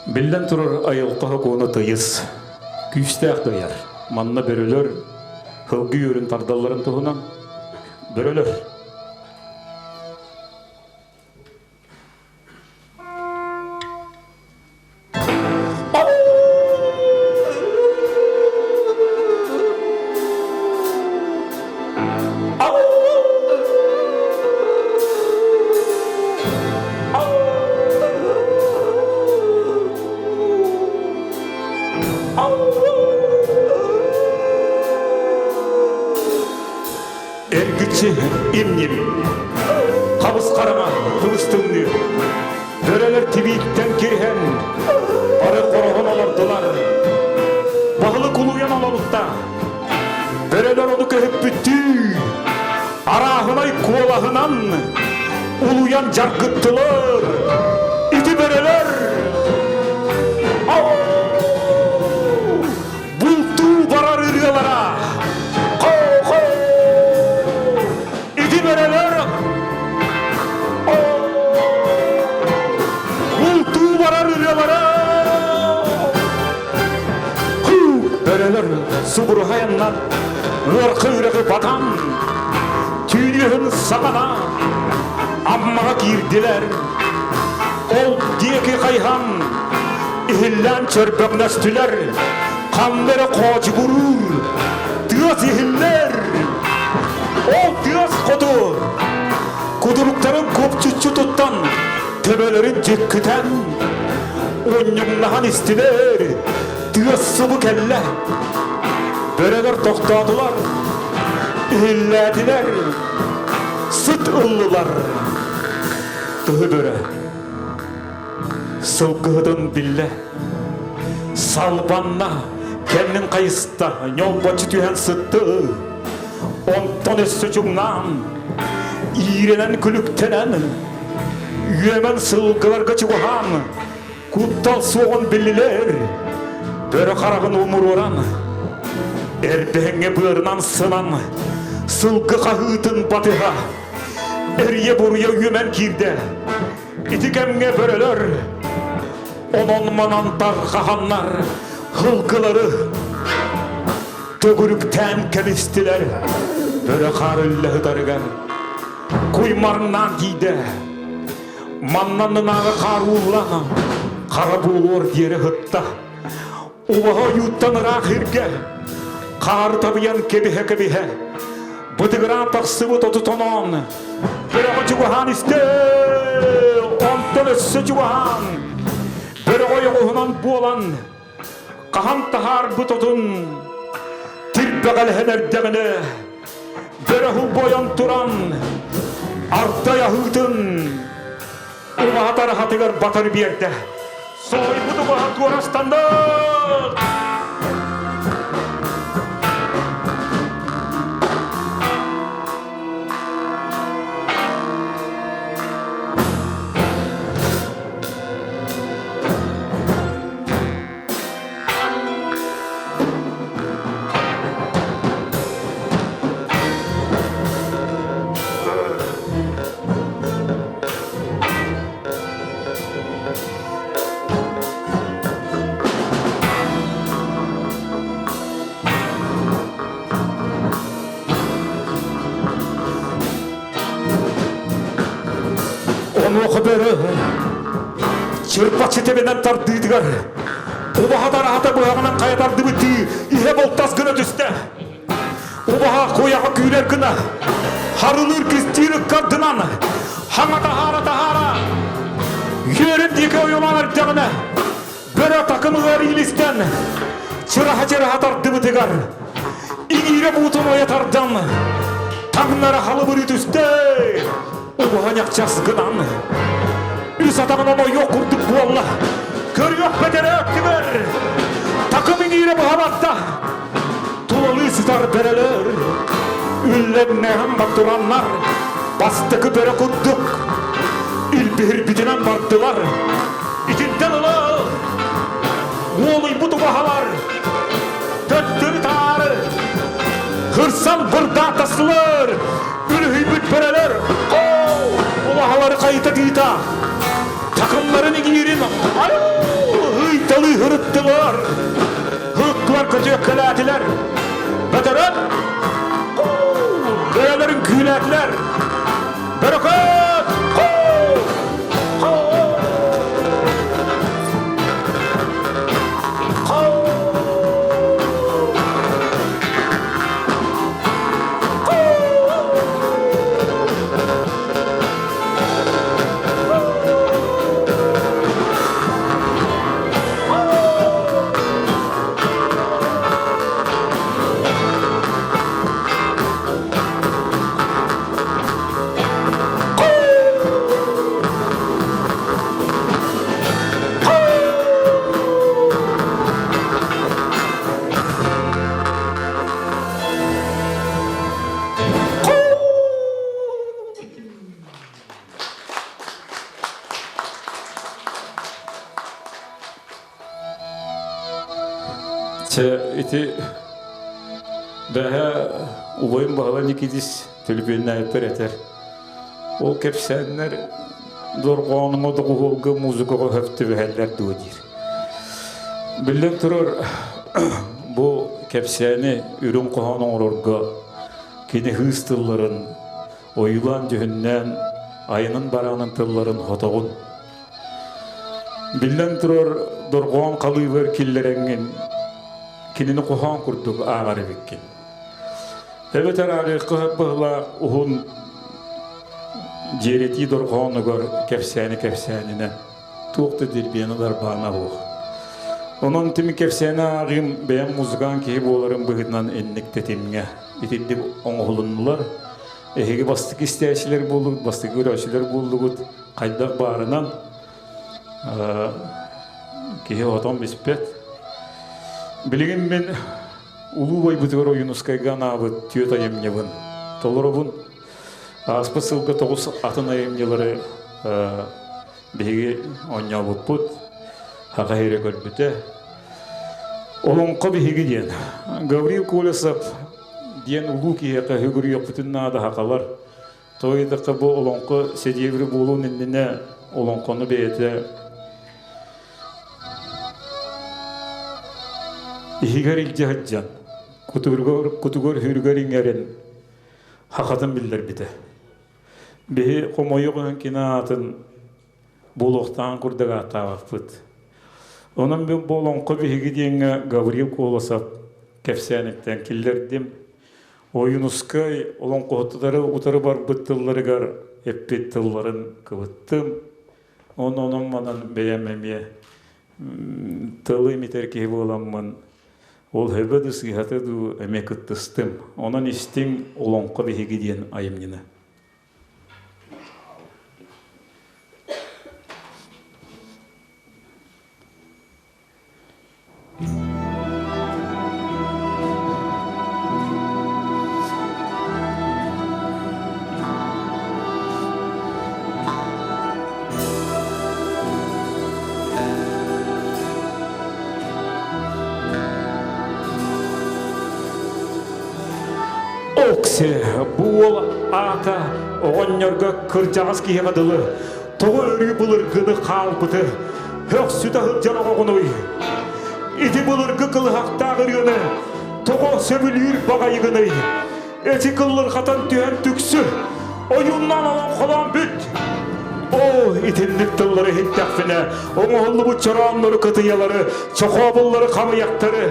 Биллэн турар айылҕа сокуона тыйыс, күүстээх дайар. Манна бөрөлөр сылгы үөрүн тардалларын туһунан бөрөлөр. Эргиччи имним Хабыс хараҥа тыбыс тымныы Бөрөлөр тибииттэн кириһэн бары хороһон олордулар. Баһылык улуйан олорутта. Бөрөлөр ону көһүппүттүү арааһынай куолаһынан улуйан дьаргыттылар. Ити бөрөлөр. Бөрөлөр субуруһайаннар ыархы үрэҕи батан, түүнүһүн саҕана Аммаҕа киирдилэр. Ол диэки хайыһан, иһиллээн чөрбөҥнөстүлэр, ханна эрэ хоочугуруур тыас иһиллэр. Ол тыас хоту кутуруктарын купчуччу туттан, төбөлөрүн дьүккүтэн, унньуҥнаһан истилэр. Тыас субу кэллэ. Бөрөлөр тохтоотулар, иһиллээтилэр, сыт ыллылар. Тыһы бөрө сылгыһытын биллэ. Салбанна, кэннин хайыста, ньолбоччу түһэн сытты. Онтон өссө чуҥнаан, иирэнэн күлүктэнэн, үөмэн сылгыларга чугаһаан, Куттал суоҕун биллилэр, бөрө хараҕын умуруоран, эрбэһиҥҥэ быарынан сынан, сылгы хаһыытын батыһа, эрийэ-буруйа үөмэн киирдэ. Ити кэмҥэ бөрөлөр онон-манан тарҕаһаннар сылгылары төгүрүктээн кэбистилэр. Бөрө хаар үллэ сытарыгар куймарнаан тиийдэ. Маннаннынааҕы хаар ууллан, хара буолуор диэри сытта. Убаһа ойууттан ыраах сиргэ хаары табыйан кэбиһэ-кэбиһэ, бытыгыраан тахсыбыт оту тоноон, бөрөҕө чугаһаан истэ, онтон өссө чугаһаан, бөрөҕө ойоҕоһунан буолан, хаһан таһаарбыт отун тирбэҕэлэһэн эрдэҕинэ, бөрө бойон туран, ардай аһыытын убаһа тараһатыгар батар биэрдэ. Соһуйбут убаһа туорастанна! Онуоха бөрө чырпаччы тэбинэн тардыытыгар убаһа тараһата быһаҕынан хайа тардыбыттыы иһэ болтас гына түстэ. Убаһа куйаҕа күүрэр гына харылыыр кистиир ыккардынан хаҥа таһаара таһаара үөрүн диэки ойулаан эрдэҕинэ бөрө такымыгар иилистэн чыраһа-чыраһа тардыбытыгар иҥиирэ буутун ойо тардан таҥнара халыбырыы түстэ убаһа ньахчас гынан үс атаҕынан ойуох курдук буолла көрүөх бэтэрээ өттүгэр такым иҥиирэ быһа барда тулалыы сытар бөрөлөр үллэннэһэн тураннар бастакы бөрө курдук илбиһирбитинэн бардылар итинтэн ыла уолуйбут убаһалар төттөрү-таары хырсан бырдаатастылар үлүһүйбүт бөрөлөр убаһалары хайыта тыыта такымнарын иҥиирин ыйталыы ырыттылар Һыккылар көтүөккэлээтилэр. Бөтөрөн бэйэлэрин күүлээтилэр. Бөрөкөт! Чэ, ити бэһэ убайым Баһылай Никитис төлөпүөннээбиппэр этэр. Ол кэпсээннэр дорҕоонуҥа доҕуһуолга музыкаҕа сөп түбэһэллэр дуо диир. Биллэн турар, Бу кэпсээни үрүҥ хоһоон оҥорорго кини хыыс тылларын ойуулаан-дьүһүннээн айанын бараанын тылларын хотоҕун. Биллэн турар, дорҕоон халыыбар киллэрэҥҥин кинини хоһоон курдук ааҕар эбиккин. Эбэтэр ааҕыахха сөп быһыылаах уһун дьиэрэтии дорҕоонугар кэпсээни кэпсээнинэн туох да дирбиэни дарбаана суох. Онон тими кэпсээни ааҕыым бэйэм музыкант киһи буоларым быһыытынан инник тэтимҥэ итинник оҥоһулуннулар. Эһиги бастакы истээччилэр буоллугут, бастакы көрөөччүлэр буоллугут. Хайдах баарынан киһи отон биспэт. Билигин мин улуу убайбытыгар Ойуунускайга анаабыт түөрт айымньыбын толоробун. Ааспыт сылга тоҕус атын айымньылары биһиги оонньообуппут, Хаха иһирэ көрбүтэ. Олоҥхо биһиги диэн. Гаврил Колесов диэн улуу киһиэхэ үгүрүйүөхпүтүн наада хахалар. Тоҕо диэтэххэ бу олоҥхо сэдиэбири буолуон иннинэ олоҥхону бэйэтэ иһигэр илдьэ сылдьан, кутугар-хүрүгэр иҥэрин хахатын биллэрбитэ. Биһи хомойуох иһин кини аатын буолуохтааҕын курдук ааттаабаппыт. Онон бу олоҥхо биһиги диэҥҥэ Гаврил Колосов кэпсээниттэн киллэрдим. Ойуунускай олоҥхоһуттары утары барбыт тылларыгар эппит тылларын кыбыттым. Онон манан бэйэм эмиэ тылы имитэр киһи буоламмын ол хөбө да сыыһата дуу эмиэ кыттыстым. Онон истиҥ олоҥхо биһиги диэн айымньыны. Оксе, бу уол аата оҕонньорго кырдьаҕас киһиэхэ дылы тоҕо өрүү былыргыны хаалбыты Һөхсүтэ сылдьар оҕоҕунуй? Ити былыргы кылыһахтаах ырыаны тоҕо сөбүлүүр баҕайыгыный? Эти кыллырҕатан түһэн түксү, ойууннаан олоҥхолоон бүт! Оо, итинник тыллары иһиттэхпинэ, оҥоһуллубут чорооннору кытыйалары, чохообуллары хамыйахтары,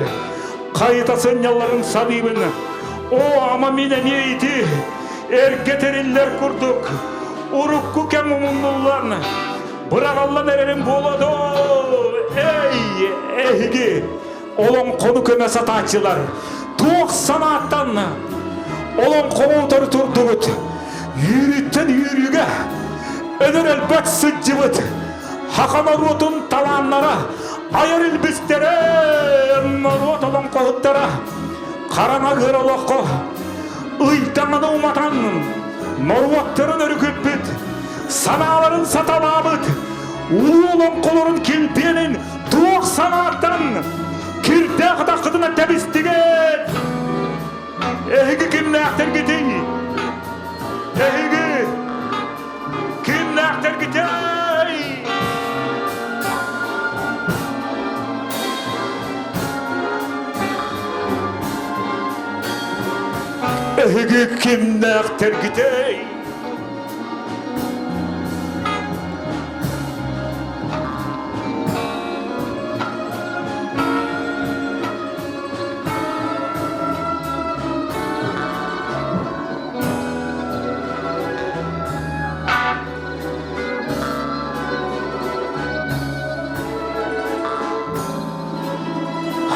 хайыта сынньалларын саныыбын. Оо, ама мин эмиэ ити эргэ тэриллэр курдук урукку кэм умуннуллан, Быраҕаллан эрэрим буолуо доо! Эй, эһиги, олоҥхону көмө сатааччылар, туох санааттан олоҥхоҕо утары турдугут? Үүрүүттэн үүрүүгэ өлөр өлбөт сылдьыбыт саха норуотун талааннара, айар илбистэрэ, норуот олоҥхоһуттара хараҥа ыар олоххо ыйдаҥаны уматан норуоттарын өрүкүппүт санааларын саталаабыт улуу олоҥхолорун килбиэнин туох санааттан кирдээх атаххытына тэбистигит? Эһиги кимнээхтэргитий? Эһиги кимнээхтэргитэй? Эһиги кимнээхтэргитэй?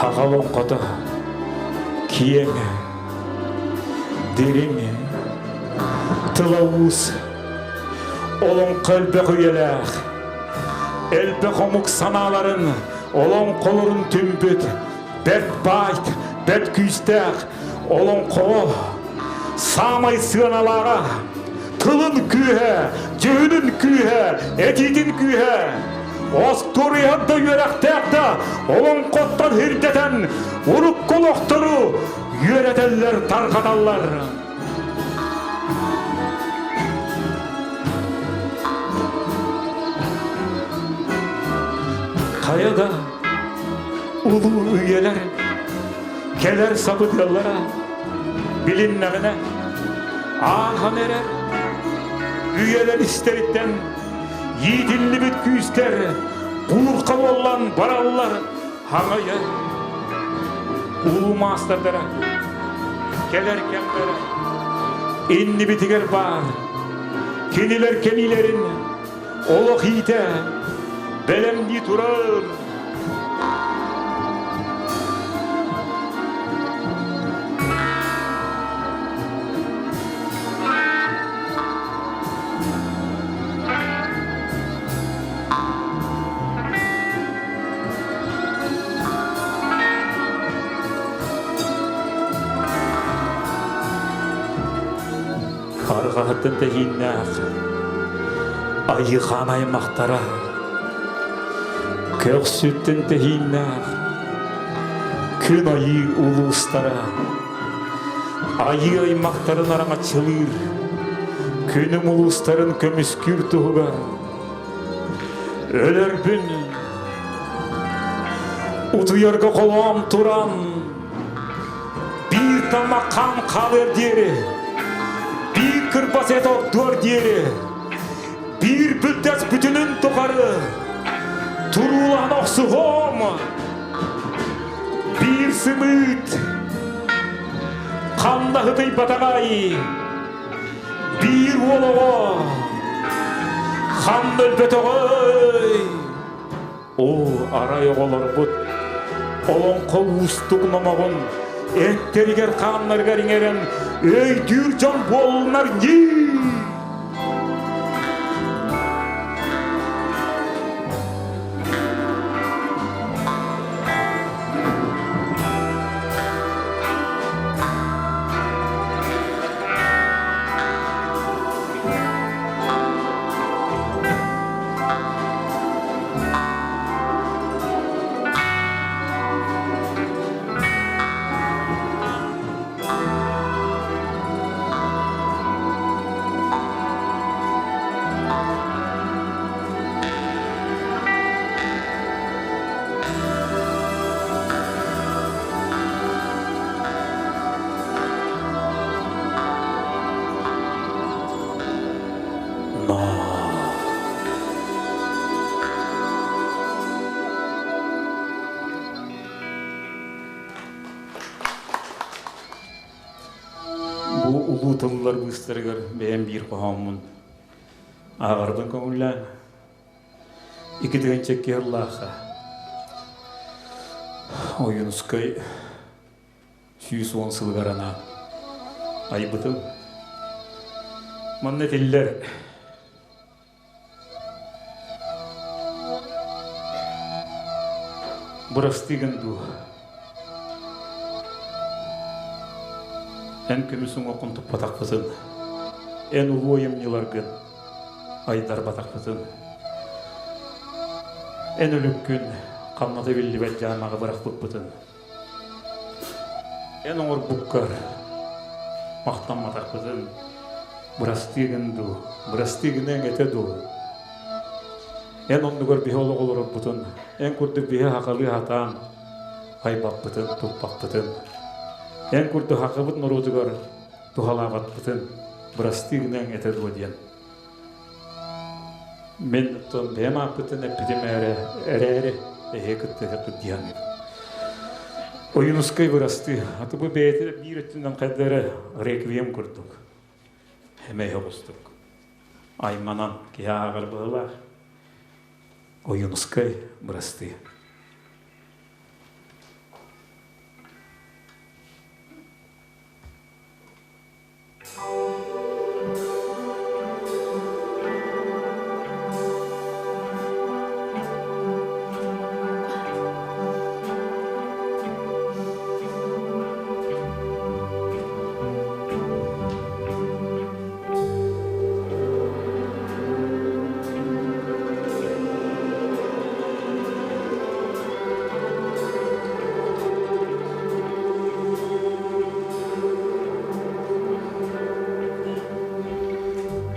Хаҕа олоҥхото киэҥ, дириҥ, тыла уус, олоҥхо элбэх үйэлээх, элбэх омук санааларын, олоҥхолорун түмпүт бэрт баай, бэрт күүстээх олоҥхоҕо саамай сыаналааҕа тылын күүһэ, дьүһүнүн күүһэ, этиитин күүһэ. Остуоруйаһыт да үөрэхтээх да олоҥхоттон ирдэтэн урукку олохтору үөрэтэллэр, тарҕаталлар. Хайа да улуу үйэлэр. Кэлэр сабыдыаллара билиннэҕинэ ааһан эрэр үйэлэр истэриттэн иитиллибит күүстэр буурха буоллан бараллар хаҥайа улуу маастардара кэлэр кэмнэрэ иннибитигэр баар кинилэр кэлиилэрин олох иитэ бэлэмнии турар. Арҕаһыттан тэһииннээх айыхан аймахтара көхсүттэн тэһииннээх күн айыы улуустара айыы аймахтарын араҥаччылыыр күнүм улуустарын көмүскүүр туһугар өлөрбүн утуйарга холоом туран Биир таммах хаан хаалыар диэри, биир кырбас эт ордуор диэри, биир бүлтэс бүтүнүн тухары туруулаһан охсуһуом. Биир сымыыт ханна ытыйбатаҕай, биир уол оҕо ханна өлбөтөҕөй. Оо, арай оҕолорбут олоҥхо уустук номоҕун эттэригэр-хааннарыгар иҥэрэн өйдүүр дьон буоллунар ньии! Бу улуу тыллар быыстарыгар бэйэм биир хоһооммун ааҕарбын көҥүллээн 2 сыллаахха Ойуунускай 110 сылыгар анаан айбытым. Манна этиллэр Бырастыыгын дуу? Эн көмүс уҥуоххун туппатахпытын, эн улуу айымньыларгын айдарбатахпытын, эн өлүккүн хамната биллибэт дьаамаҕа бырахпыппытын Эн оҥорбуккар махтамматахпытын бырастыы гын дуу, бырастыы гыныаҥ этэ дуу? Эн оннугар биһи олох олорорбутун, эн курдук биһи хахалыы хатаан айбаппытын, туппаппытын, эн курдук хахабыт норуотугар туһалаабаппытын бырастыы гыныаҥ этэ дуо диэн. Мин оттон бэйэм ааппыттан эппитим эрэ эрээри эһиги кытта диэн Ойуунускай бырастыы, аты бу бэйэтэ биир өттүнэн хайда эрэ реквием курдук. Эмэй оҕустук. Айманан киһи ааҕар быһыылаах. Ойуунускай бырастыы.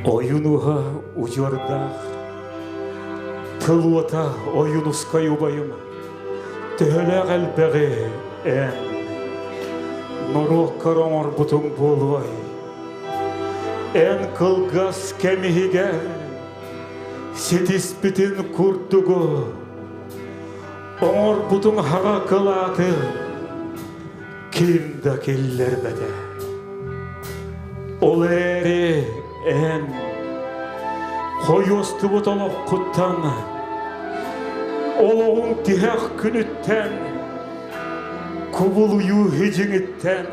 Ойуунуһа удьуордаах, тыл уота Ойуунускай убайым, төһөлөөх элбэҕи эн. Норуоккар оҥорбутуҥ буолуой? Эн кылгас кэм иһигэр ситиспитин курдугу оҥорбутуҥ хаҕа кылааты ким да киллэрбэтэ. Ол эрээри эн хойуостубут олоххуттан, олоҕуҥ тиһэх күнүттэн Кубулуйуу хидьиҥиттэн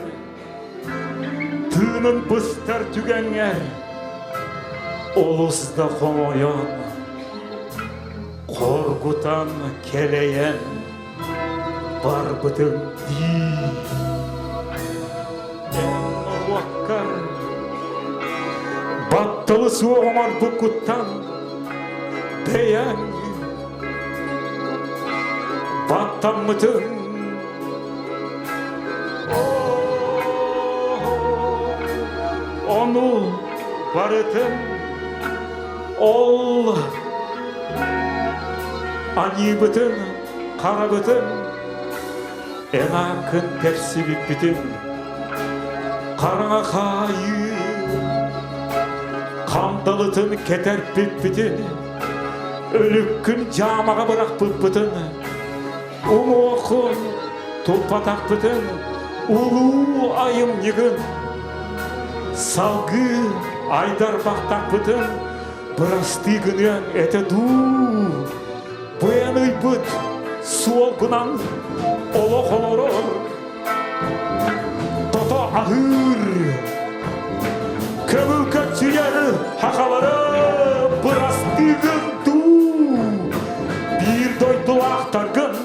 тыынын быстар түгэҥҥэр олус да хомойон, хоргутан кэлэйэн барбытыҥ дии. Эн норуоккар батталы суох оҥорбуккуттан бэйэҥ Баттаммытын Ону барытын ол аньыыбытын, харабытын эн ааккын тэпсибиппитин хараҥа хаайыы хандалытын кэтэрпиппитин Өлүккүн дьаамаҕа бырахпыппытын, уҥуоххун туппатахпытын, улуу айымньыгын салгыы айдарбахтахпытын бырастыы гыныаҥ этэ дуу? Бу эн ыйбыт суолгунан олох олорор, тото аһыыр, көҥүл көччүйэр хахалары бырастыыгын дуу, биир дойдулаахтаргын,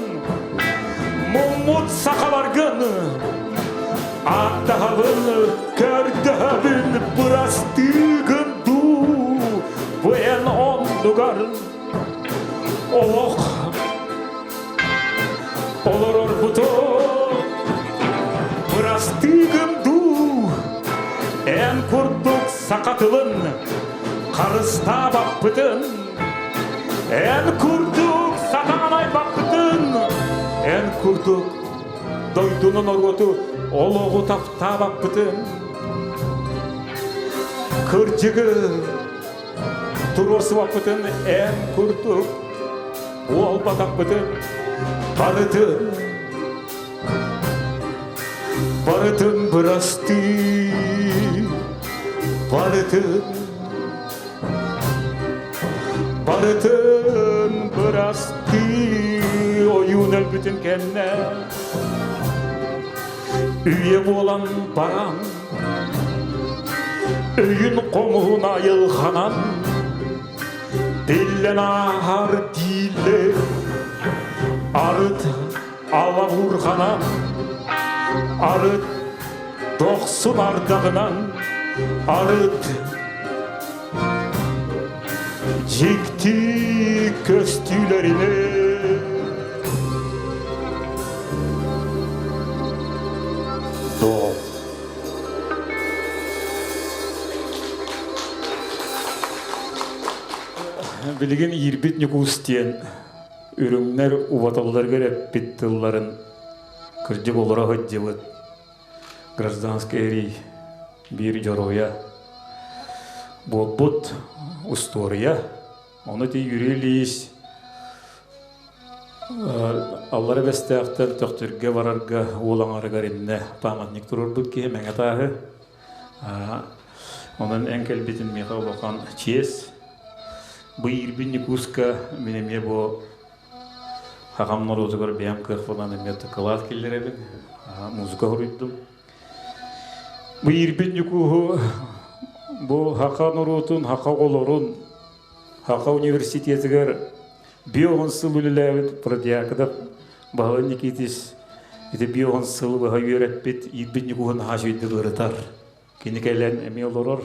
муммут сахаларгын ааттаһабын, көрдөһөбүн бырастыыгын дуу, бу эн оннугар олох олорорбутун бырастыыгым дуу, эн курдук саха тылын харыстаабаппытын, эн курдук сатаан айбаппытын, эн курдук дойдуну норуоту олоҕу таптаабаппытын, кырдьыгы туруорсубаппытын эн курдук уолбатахпытын барытын барытын бырастыы барытын барытын бырастыы ойуун өлбүтүн кэннэ үйэ буолан баран Өйүн хомуһун айылҕанан биллэн ааһар дииллэр арыт алабурҕанан арыт дохсун ардаҕынан арыт дьикти көстүүлэринэн Билигин иирбит Ньукуус диэн үрүҥнэр убаталларыгар эппит тылларын кырдьык олоро сылдьыбыт гражданскай эрий биир дьоруойа буолбут устуоруйа. Ону ити Юрий Ильич Аллара Бэстээхтэн Төхтүргэ барарга уол аҥарыгар иннэ памятник туруорбут киһи Мэҥэ тааһы. Онон эн кэлбитин миэхэ улахан чиэс. Бу иирбин Ньукууска мин эмиэ бу хахам норуотугар бэйэм кыахпынан эмиэ кылаат киллэрэбин. Музыка хоруйдум. Бу иирбин Ньукууһу бу хаха норуотун, хаха оҕолорун Хаха университетыгар биоҕун сыл үлэлээбит Протиакадов Баһылай Никитич ити биоҕун сыл быһа үөрэппит иирбит Ньукууһун наһаа үчүгэйдик ырытар. Кини кэлэн эмиэ олорор.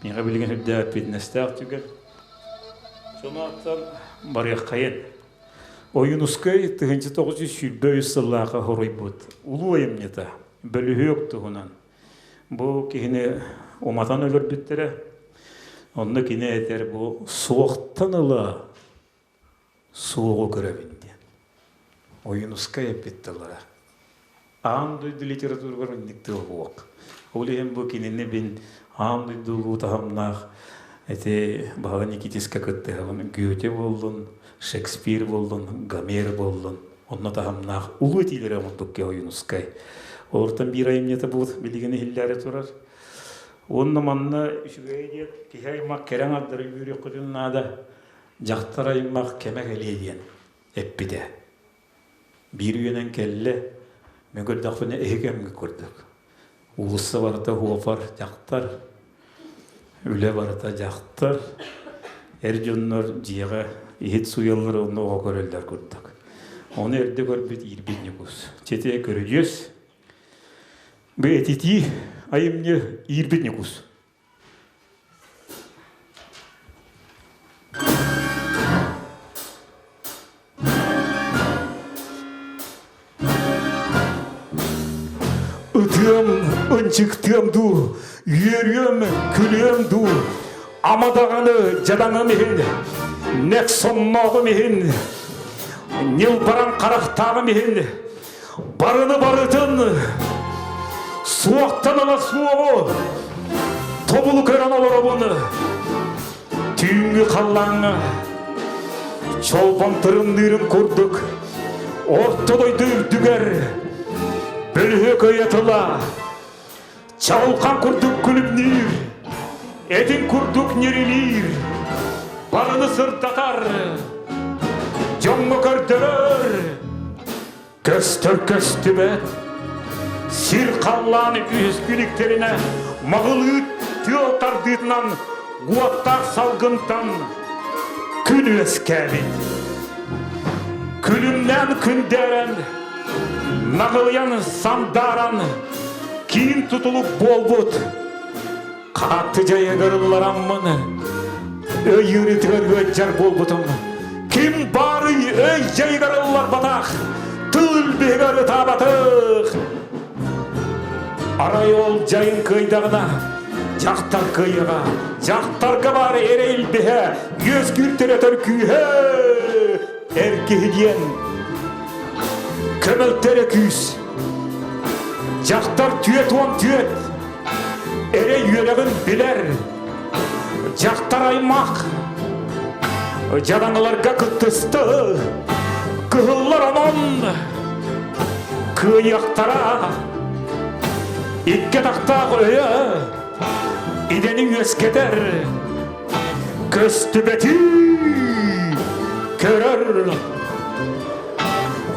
Миэхэ билигин үрдээх эппиэтинэстээх түгэн. Сонуаттан барыаххайын. Ойуунускай 1923 сыллаахха хоруйбут улуу айымньыта бөлүһүөк туһунан Бу киһини уматан өлөрбүттэрэ. Онно кини этэр бу суохтан ыла суоҕу көрөбүн диэн. Ойуунускай эппит тыллара. Аан дойду литературагар инник тыл буок. Ол иһин бу кинини бин аан дойду улуу таһымнаах эти Баһылай Никитиска кыттыһабын Гёте буоллун, Шекспир буоллун, Гомер буоллун онно таһымнаах улуу этиилэри оҥордук Ойуунускай. Олортон биир айымньыта бу билигин иһиллээри турар. Уонна манна үчүгэй диэн киһи аймах кэрэ аҥардары үүрүөххүтүн наада, дьахтар аймах кэмэ кэлиэ диэн эппитэ. Биир үйэнэн кэллэ, мен көрдөхпүнэ эһи кэмҥэ курдук. Уулусса барыта хуофар дьахтар, үлэ барыта дьахтар, эр дьоннор дьиэҕэ иһит суйаллар онно оҕо көрөллөр курдук. Ону эрдэ көрбүт иирбит Ньукус. Чэтэ көрүдьүөс. Бу этитии айымньы иирбит Ньукус. Ытыам, ынчыктыам дуу, үөрүөм, күлүөм дуу, ама даҕаны дьадаҥым иһин, нэк соннооҕум иһин, ньылбаран харахтааҕым иһин, барыны барытын суохтан ыла суоҕу тобулу көрөн олоробун. Түүҥҥү халлааҥҥа чолбон тырымныырын курдук орто дойду үрдүгэр бөлүһүөк өйө тыла чаҕылхан курдук күлүмнүүр, этин курдук ньирилиир, барыны сырдатар, дьоҥҥо көрдөрөр, Көстөр көстүбэт, сир халлаан үһүс күлүктэринэ маҕылыыт тыал тардыытынан уоттаах салгынтан күн үөскээбит. Күлүмнээн күндээрэн, наҕылыйан сандааран киин тутулук буолбут. Хатты дьайыгар ыллараммын, өй ыарыытыгар ыалдьар буолбутум. Ким баарый өй дьайыгар ылларбатах, тыл илбиһигэр ытаабатых. Арай ол дьайын кыайдаҕына, дьахтар кыайыаҕа, дьахтарга баар эрэ илбиһэ, үөскүүр төрөтөр күүһэ, эр киһи диэн көмөлтөрө күүс. Дьахтар 44 Эрэй үөрэҕин билэр дьахтар аймах дьадаҥыларга кыттысты, кыһыллар онон кыайыахтара. Икки атахтаах өйө идэни үөскэтэр, көстүбэти көрөр.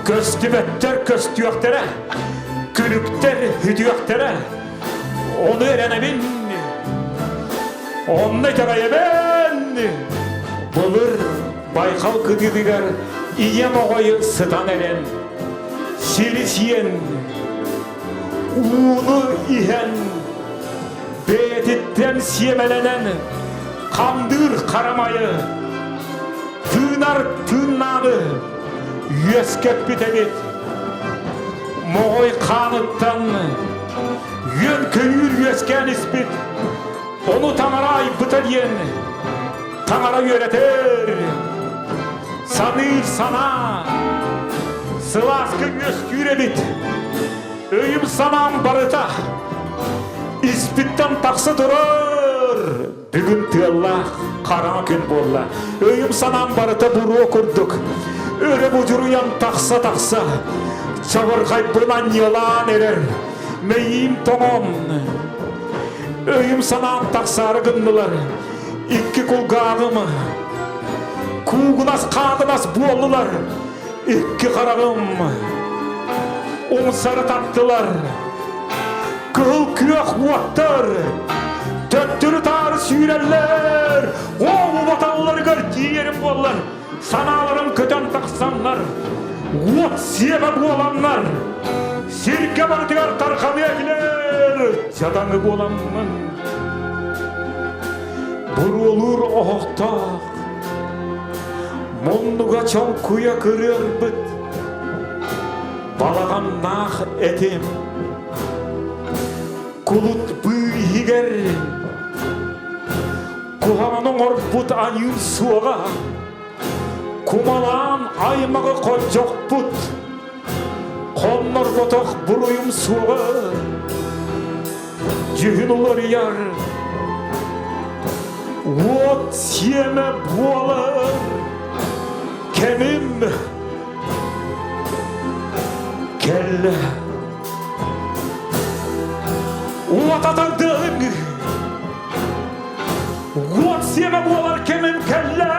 Көстүбэттэр көстүөхтэрэ, күлүктэр үтүөхтэрэ. Ону эрэнэбин, онно итэҕэйэбин. Былыр байҕал кытыытыгар ийэм оҕойу сытан эрэн, сири сиэн, ууну иһэн, бэйэтиттэн сиэмэлэнэн хамдыыр харамайы, тыынар тыыннааҕы үөскэппит эбит. Моҕой хааныттан үөн-көйүүр үөскээн испит, ону таҥара айбыта диэн таҥара үөрэтэр. Саныыр санаа сылааска үөскүүр эбит. Өйүм-санаам барыта испиттэн тахса турар. Бүгүн тыаллаах хараҥа күн буолла. Өйүм-санаам барыта буруо курдук. Өрө будьуруйан тахса-тахса, чабырҕайбын анньыалаан эрэр. Мэйиим тоҥон. Өйүм-санаам тахсаары гыннылар. Икки кулгааҕым куугунас хаатынас буоллулар. Икки хараҕым умсары таттылар. Кыһыл күөх уоттар төттөрү-таары сүүрэллэр. Ол баталларыгар тиийэрим буоллар, санааларым көтөн тахсаннар, уот сиэбэ буоланнар, сиргэ барытыгар тарҕаныа этилэр. Дьадаҥы буоламмын, буруолуур оһохтоох, муннуга чоҥкуйа кырыарбыт балаҕаннаах этим. Кулут быыһыгар куһаҕаны оҥорбут айыым суоҕа, кумалаан аймаҕы холдьохпут. Хоннорботох буруйум суоҕа, дьүһүн уларыйар, уот сиэмэ буолар кэмим кэллэ. Уот атардыҥ, уот сиэмэ буолар кэмим кэллэ.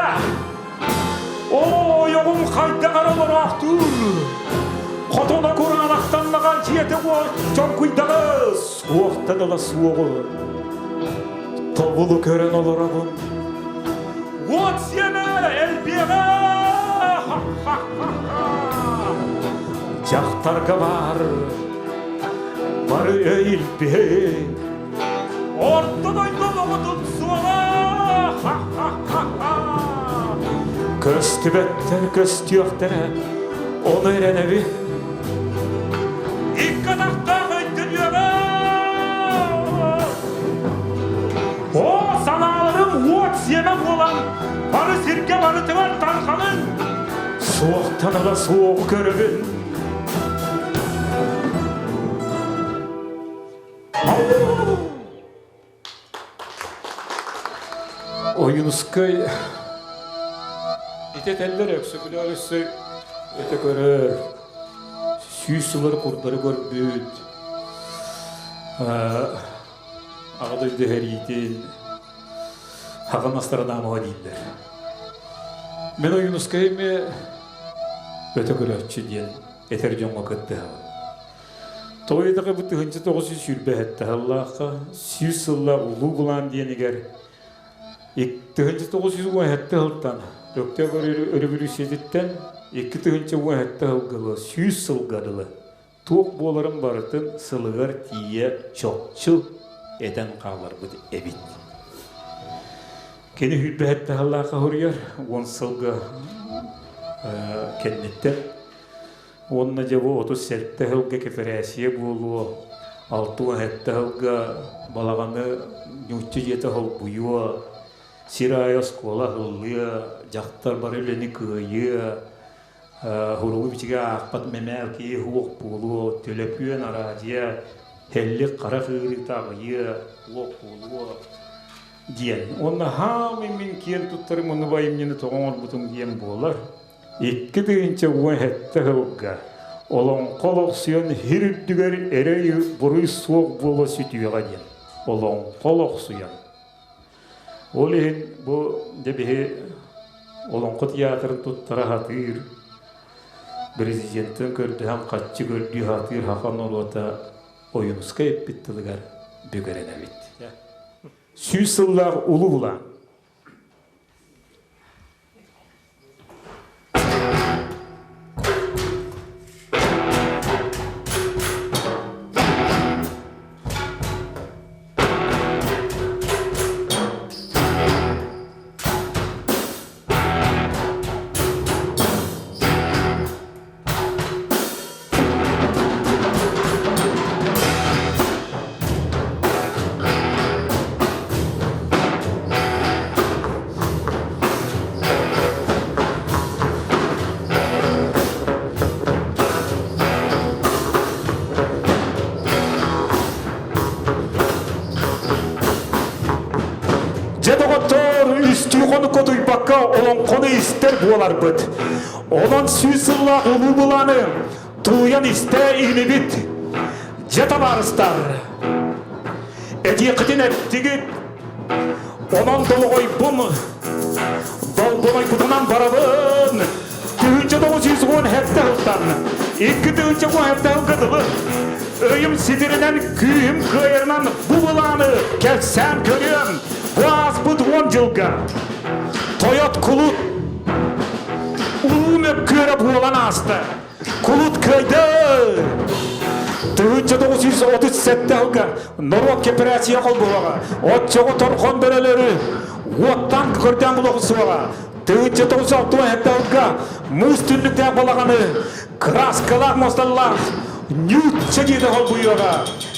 Ойоҕум хайдах эрэ олороохтуур. Хотоно кураанахтаннаҕа дьиэтэ уол чоҥкуйдаҕа суохтан ыла суоҕу. Тобулу көрөн олоробун. Уот сиэмэ элбиэҕэ! Дьахтарга баар бары өй илбиһи. Орто дойду оҕотун суола! Көстүбэттэр көстүөхтэрэ, ону эрэнэбин. Икки атахтаах өйдөнүөҕэ! О, санааларым уот сиэмэ буолан, бары сиргэ барытыгар тарҕанын! Суохтан ыла суоҕу көрөбүн. Ойуунускай ити этэллэр Өксөкүлээх өссө өтө көрөр, сүүс сыллары курдары көрбүт, Аҕа дойду сэриитин Хаҕын Нострадамова дииллэр. Мин Ойуунускай эмиэ өтө көрөөччү диэн этэр дьоҥҥо кыттыһабын. Тоҕо диэтэххэ бу 1927 сыллаахха 100 сыллаах Улуу Былаан диэнигэр 1917 сылтан Өктөөп өрөбөлүүссүйэтиттэн 2017 сылга дылы 100 сылга дылы туох буоларын барытын сылыгар тиийэ чопчу этэн хаалларбыт эбит. Кини сүүрбэһэттэ сыллаахха суруйар, уон сылга кэнниттэн Уонна дьэ бу 37 сылга кэпэрээссийэ буолуо, 67 сылга балаҕаны ньуучча дьиэтэ холбуйуо, сир аайы оскуола аһыллыа, дьахтар бары үлэни кыайыа, суругу-бичиги аахпат мэмээл киһи суох буолуо, төлөпүөн, араадьыйа, һэллик харах ыарыыта аҕыйыа, суох буолуо диэн. Уонна хаамый мин киэн туттарым ону бу айымньыны тоҕо оҥорбутум диэн буолар. 2017 сылга Олоҥхо олохсуйан сир үрдүгэр эрэй-буруй суох буола сүтүөҕэ диэн Олоҥхо олохсуйан. Ол иһин бу дьэ биһи Олоҥхо театрын туттара сатыыр, президенттэн көрдөһөн хаччы көрдүү сатыыр саха норуота Ойуунускай эппит тылыгар бүгэрэнэбит. 100 сыллаах улуу булаан. Дьэ доҕоттоор, үстүү хонукка утуйбакка олоҥхону истэр буоларбыт. Онон сүүс сыллаах улуу былааны тулуйан истэ инибит. Дьэ табаарыстар, этиэххитин эттигит, онон долоҕойбун долгунайбытынан барабын. 1917 сылтан 2017 сылга дылы өйүм ситиринэн, күүһүм кыайарынан бу былааны кэпсээн көрүөм. Бу ааспыт уон дьылга Тойот кулут Улуу мөккүөрэ буолан ааста. Кулут кыайда! 1937 сылга норуот кэпэрээссийэ холбоһуоҕа. Оччоҕо торхон бөрөлөрү уоттан көрдөөн булуох суоҕа. 1967 сылга муус түннүктээх балаҕаны кырааскалаах муосталаах ньуучча дьиэтэ холбуйуоҕа.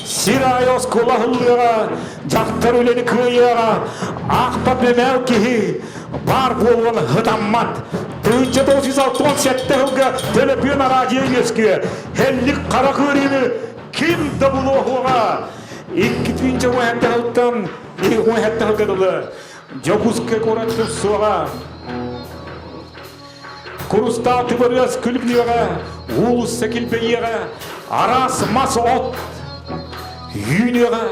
Сир аайы оскуола аһыллыаҕа, дьахтар үлэни кыайыаҕа, аахпат мэмээл киһи баар буолуон ытаммат. 1967 сылга төлөпүөн араадьыйа үөскүө. Хеллик хара кыырыыны ким да булуоҕа. 2017 сылтан 2017 сылга дылы Дьокуускай куорат суоҕа. Курустаал тыбырыас күлүмнүөҕэ, уулусса килбэйиэҕэ, араас мас-от үүнүөҕэ.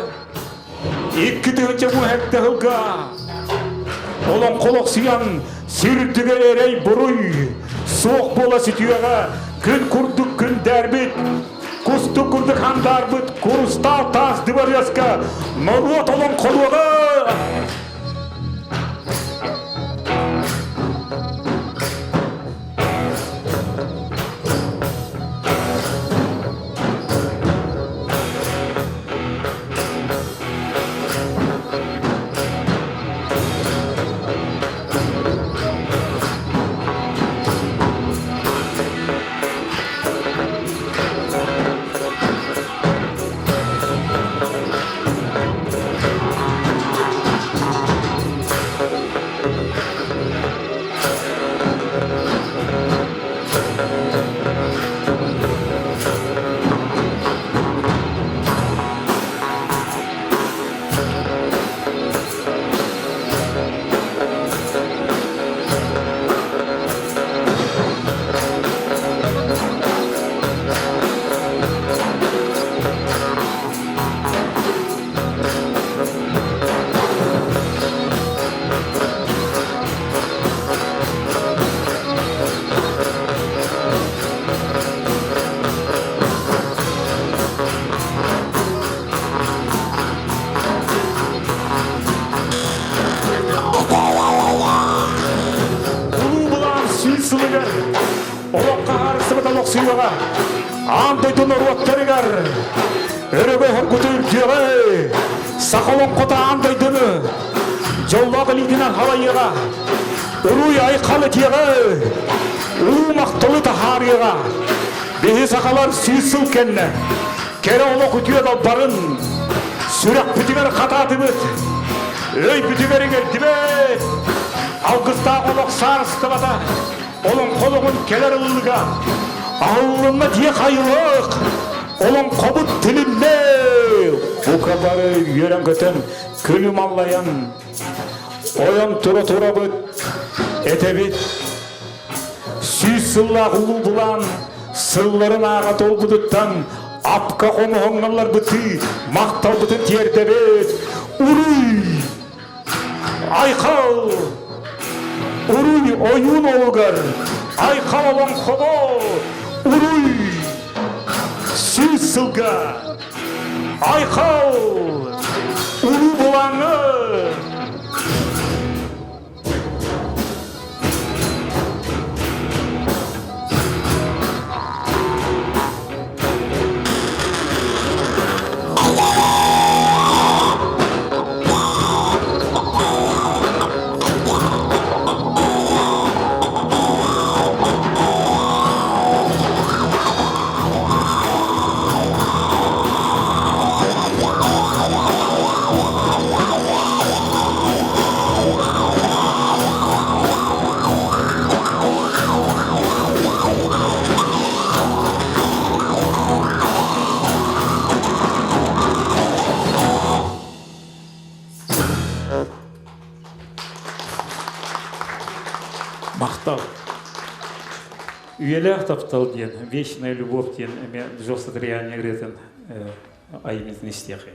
2017 сылга олоҥхолохсуйан сирдигэр эрэй-буруй суох буола сүтүөҕэ, күн курдук күндээрбит, кустук курдук хандаарбыт курустаал таас дыбарыаска норуот олоҥхолуоҕа! Улуу былаан сүүс сылыгар олоххо хаарыстыбыт олохсуйуоҕа аан дойду норуоттарыгар өрөгөй хоргуту үрдүөҕэ саха олоҥхото аан дойдуну дьоллоох илиитинэн халайыаҕа уруй айхал этиэҕэ уу махталы таһаарыаҕа биһи сахалар сүүс сыл кэннэ кэрэ олох үтүө далбарын сүрэхпитигэр хатаатыбыт өйбүтүгэр иҥэрдибит алгыстаах олох саарыстыбата олоҥхолоҕун кэлэр ыллыга аһыллынна дьиэ хайылык олоҥхобут тилиннэ бука бары үөрэн-көтөн күлүм аллайан ойон тура турабыт этэбит сүүс сыллаах улуу былаан сылларын ааҕа туолбутуттан апка хомуһуҥналларбытыы махталбытын тиэрдэбит уруй Айхал! Уруй ойуун олугар! Айхал олоҥхоҕо! Уруй! Сүүс сылга! Айхал! Улуу булааҥҥа! Махтал. Үйэлээх таптал диэн, вечная любовь диэн эмиэ Джо Сатриани ырыатын айымньытын истиэхэй.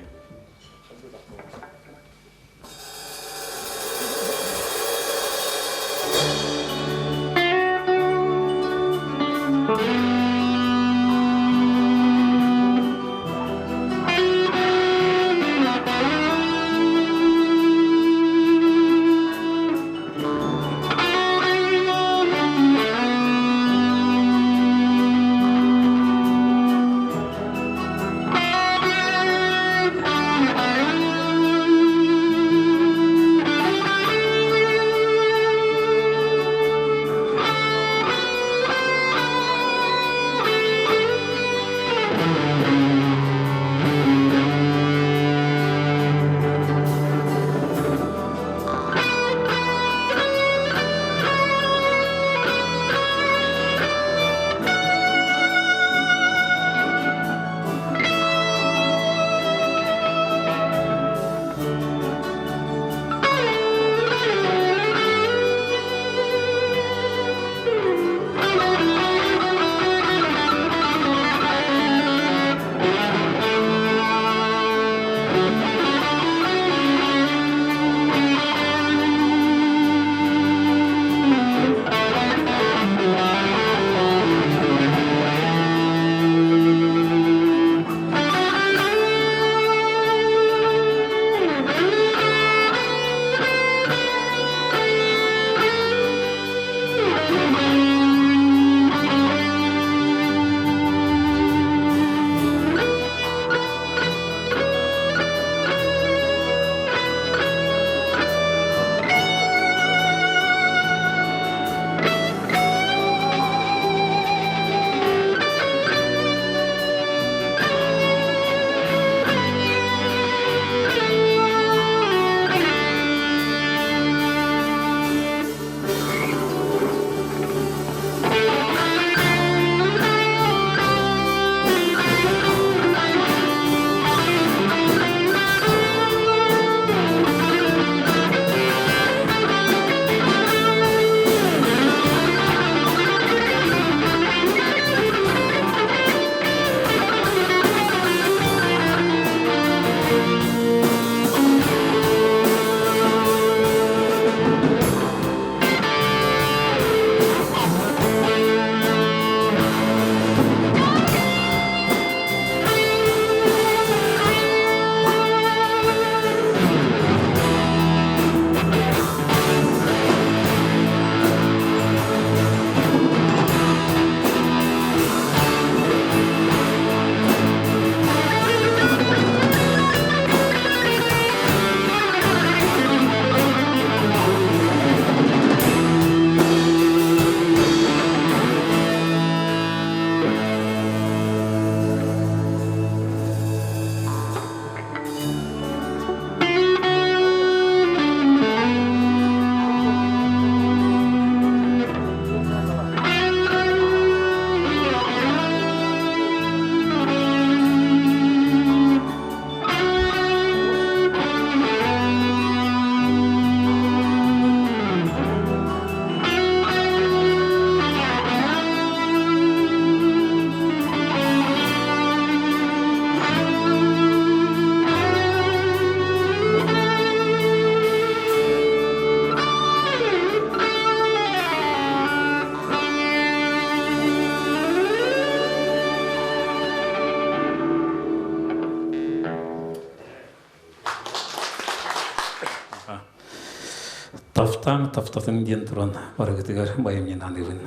Таптааҥ, таптатыҥ диэн туран барыгытыгар байымньын аныыбын.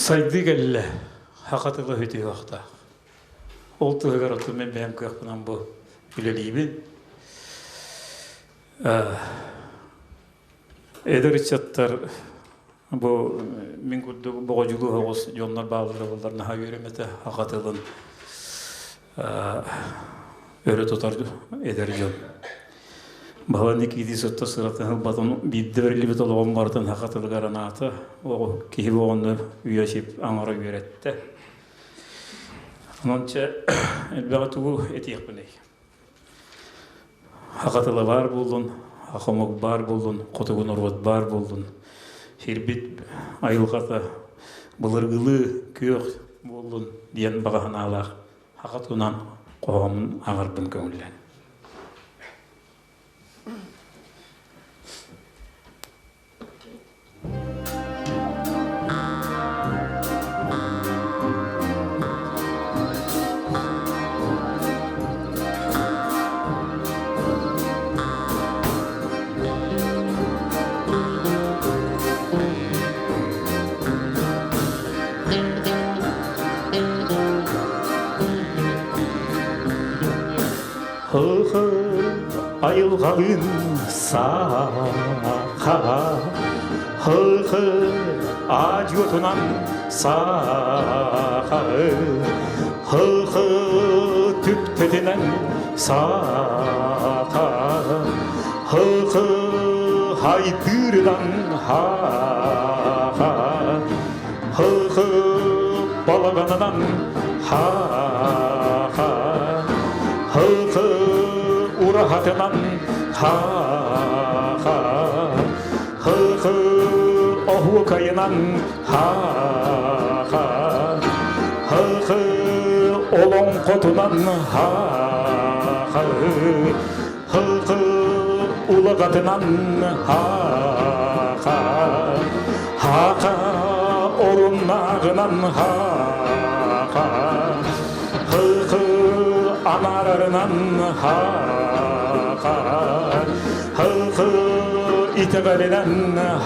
Сайдыы кэллэ, саха тыла үтүө-ахтаах. Ол тыһыгар оттон мин бэйэм кыахпынан бу үлэлиибин. Эдэр ыччаттар бу мин курдук боҕодьулуу оҕус дьоннор бааллара буоллар наһаа үөрүм этэ саха тылын өрө тутар эдэр дьон. Баһылай Никитич сытта сыратын ылбатын биирдэ бэриллибит олоҕун барытын саха тылыгар анаата. Оҕо киһи буоланнар үйэ сип аҥара үөрэттэ. Онон чэ элбэҕи тугу этиэхпиний? Саха тыла баар буоллун, саха омук баар буоллун, хотугу норуот баар буоллун. Сирбит айылҕата былыргылыы күөх буоллун диэн баҕа санаалаах саха туһунан хоһооммун ааҕарбын көҥүллээн. Хы-хы айылҕалыын саха Хы-хы аадьуотунан саха Хы-хы түптэтинэн саха Хы-хы хайдыырынан ха-ха Хы-хы балаганынан ха-ха Хы-хы ураһатынан ха-ха Хы-хы оһуокайынан ха-ха Хы-хы олоҥхотунан ха-ха Хы-хы улаҕатынан ха-ха Ха-ха оруннааҕынан ха-ха Хы-хы анаарарынан ха-ха Хы-хы итэҕэлинэн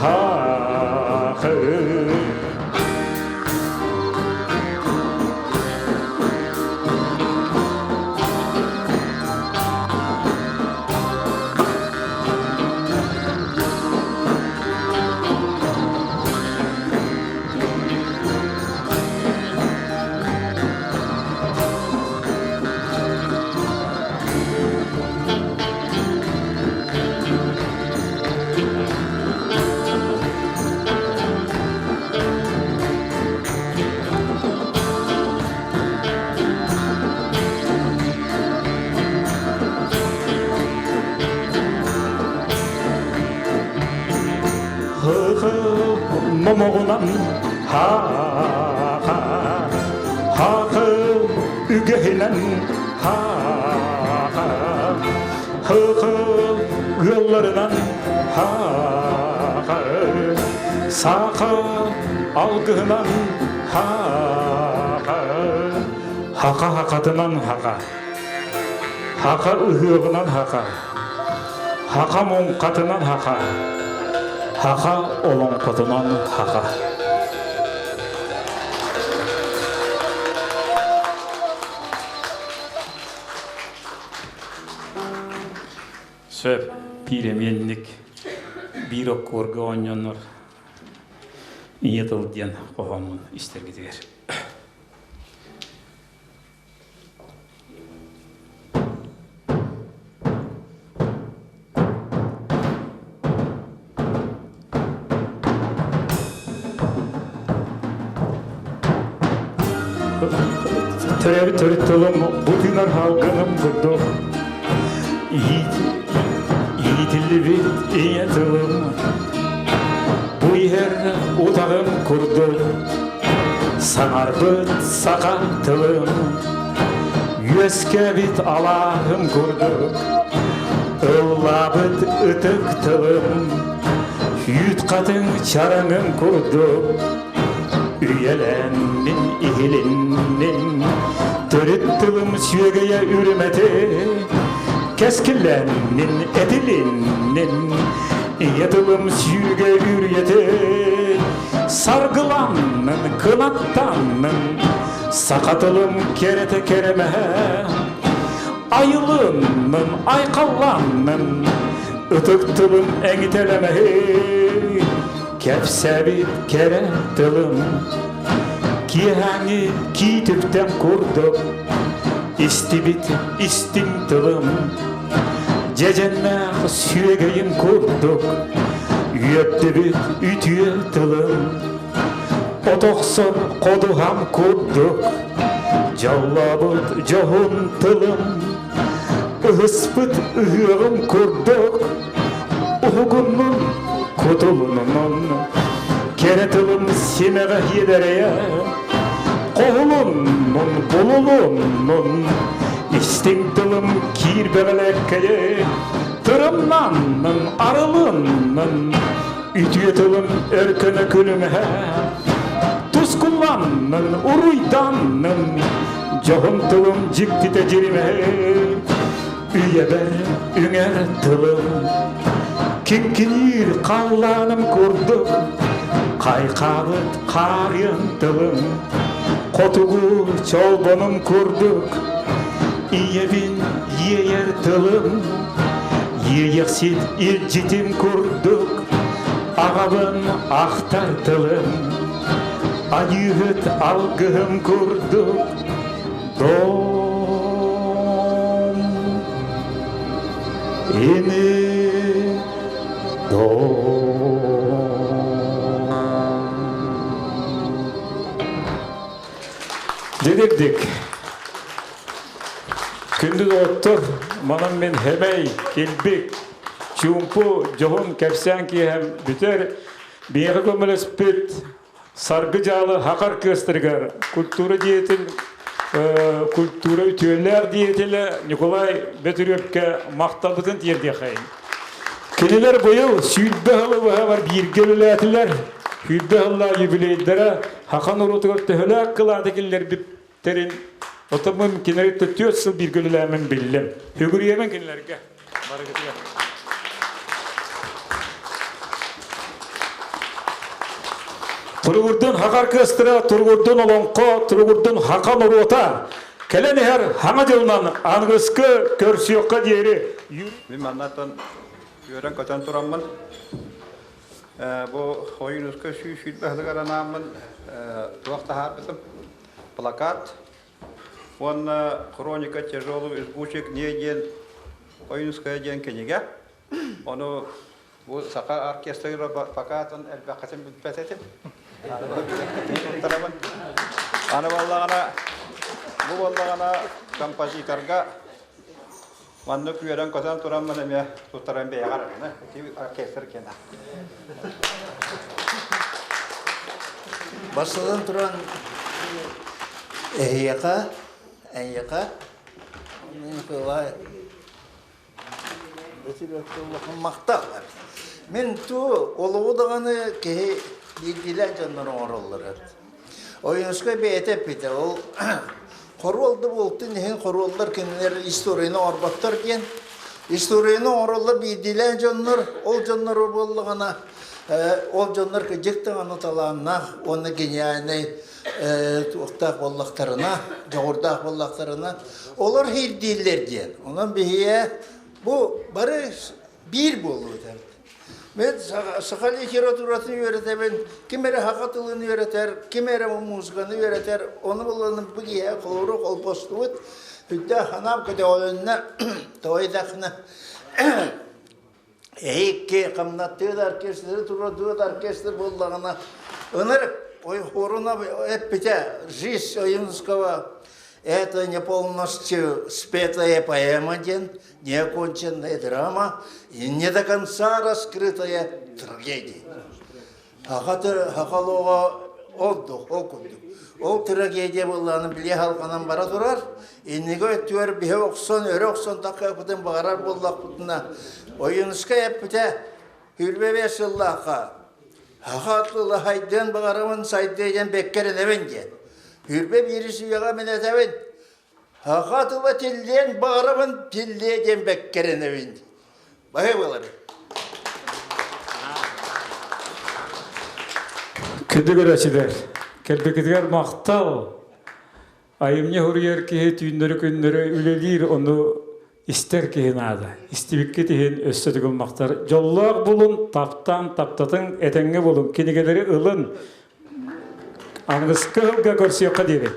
ха-хы Момоҕунан ха-ха, ха-ха үгэһинэн ха-ха, ха-ха ыалларынан ха-ха, саха алгыһынан ха-ха, хака хакатынан хака, хака ыһыаҕынан хака, хака муҥхатынан хака, хака олоҥхотунан хака. Сөп, биир биир оккуорга оонньонор ийэ тыл диэн хоһооммун истэргитигэр. Төрөөбүт төрүт тылым бу тыынар халгыным курдук иитиллибит ийэ тылым бу иһэр утаҕым курдук саҥарбыт саха тылым үөскээбит алааһым курдук ыллаабыт ытык тылым үүт хатыҥ чараҥым курдук үйэлэннин иһилиннин төрүт тылым сүөгэйэ үрүмэти кэскиллэннин этилиннин ийэ тылым сүүгэ үрүйэтэ саргыланнын кынаттаннын саха тылым кэрэтэ кэрэмэһэ айылыннын айхалланнын ытык тылым эҥитэлэмэһи кэпсээбит кэрэ тылым киэһээҥи киитиптэн курдук истибит истиҥ тылым дьэдьэннээх сүөгэйим курдук үөрдүбүт үтүө тылым отохсон ходуһам курдук дьоллообут дьоһун тылым ыһыспыт ыһыаҕым курдук уһугуннун кутулунун кэрэ тылым симэҕэ хиэдэрэйэ хоһулуннун булулуннун истиҥ тылым киирбэҕэлэккэйэ тырымнаннын арылыннын үтүө тылым өркөнө күлүмэһэ тускулланнын уруйданнын дьоһун тылым дьиктитэ дьиримэһэ үйэбэр үҥэр тылым киҥкиниир халлааным курдук хайхаабыт хаарыан тылым хотугу чолбонум курдук ийэбин. Иэйэр тылым, иэйэхсит илдьитин курдук, аҕабын ахтар тылым, айыыһыт алгыһым курдук, дом ини дом. Дедирдик. Күндү доҕоттор, манан мин хэмэй, килбик, чуумпу, дьоһун кэпсээн киэһэм бүтэр. Биһиэхэ көмөлөспүт Саргы Дьаалы Хакар кыастарыгар культура диэтин культура үтүөлээх деятелэ Николай Бөтүрүөпкэ махталбытын тиэрдиэхэйин. Кинилэр быйыл 20 сылы быһа бииргэ үлэлээтилэр. 20 сыллаах юбилейдара Хаха норуотугар төһөлөөх кылааты киллэрбиттэрин отоммун кинилэри 4 сыл бииргэ үлэлээмин биллим. Хүгүрүйэмин кинилэргэ. Барыгытыгар. Туругурдун хахар кыастыра, туругурдун олоҥхо, туругурдун хаха норуота. Кэлэн иһэр хаҥа дьылынан аныгыскы көрсүөххэ диэри. Мин маннаттан үөрэн-көтөн тураммын бу Ойуунускай 120 сылыгар анааммын туох таһаарбытым плакат уонна хроника тяжелых избучек не диэн Ойуунуская диэн кинигэ. Ону бу саха оркестрыгар плакатын элбэххитин билбэт этим. Туттарабын. Аны буоллаҕына бу буоллаҕына композиторга Маннык үөрэн-көтөн тураммын эмиэ туттаран бэйэҕэр ити оркестр киэнэ. Бастатан туран эһиэхэ, эйиэхэ Николай махтал. Мин ту олоҕу даҕаны киһи биирдиилээн дьоннор оҥороллор. Ойуунускай бэйэтэ эппитэ, ол хоруол да буолтун иһин хоруоллар кинилэр историяны оҥорботтор диэн. Историяны оҥороллор биирдиилээн дьоннор, ол дьоннор буоллаҕына, ол дьоннор кырдьык даҕаны талааннаах уонна гениальнай туохтаах буоллахтарына, дьоҕурдаах буоллахтарына, олор иһирдииллэр диэн. Онон биһиэ бу бары биир буолуо Мен саха литературатын үөрэтэбин, ким эрэ саха тылын үөрэтэр, ким эрэ музыканы үөрэтэр, ону булан бу киһи холорук холбостубут, үрдээх санаам көтөҕөлөннө, тоойдахына эһикки хамнаттыыр оркестры туруордуут оркестр буоллаҕына ынырык ой хоруна эппитэ жизнь Ойунского это не полностью спетая поэма диэн неоконченная драма и не до конца раскрытая трагедия. Хахалоҕа ол ол курдук. Ол трагедия буоллаҕына били халҕанан бара турар. Инниги өттүгэр биһи охсон, өрө охсон таккапытын баҕарар буоллахпытына, Ойуунускай эппитэ 25 сыллаахха Хаха тыла хайдыан баҕарабын сайдыа диэн бэккэ эрэнэбин диэн. Хүрбэ биирис үйэҕэ мин этэбин Саха тыла тиллиэн баҕарабын, тиллиэ диэн бэккэрэнэбин. Баһы буолар. Күндү көрөөччүлэр, кэлбиккитигэр махтал. Айымньы суруйар киһи түүннэри-күннэри үлэлиир, ону истэр киһи наада. Истибиккит иһин өссө төгүл махтар. Дьоллоох булун, таптаан, таптатыҥ, этэҥҥэ булун, кинигэлэри ылын. Аныгыскы сылга көрсүөххэ диэри.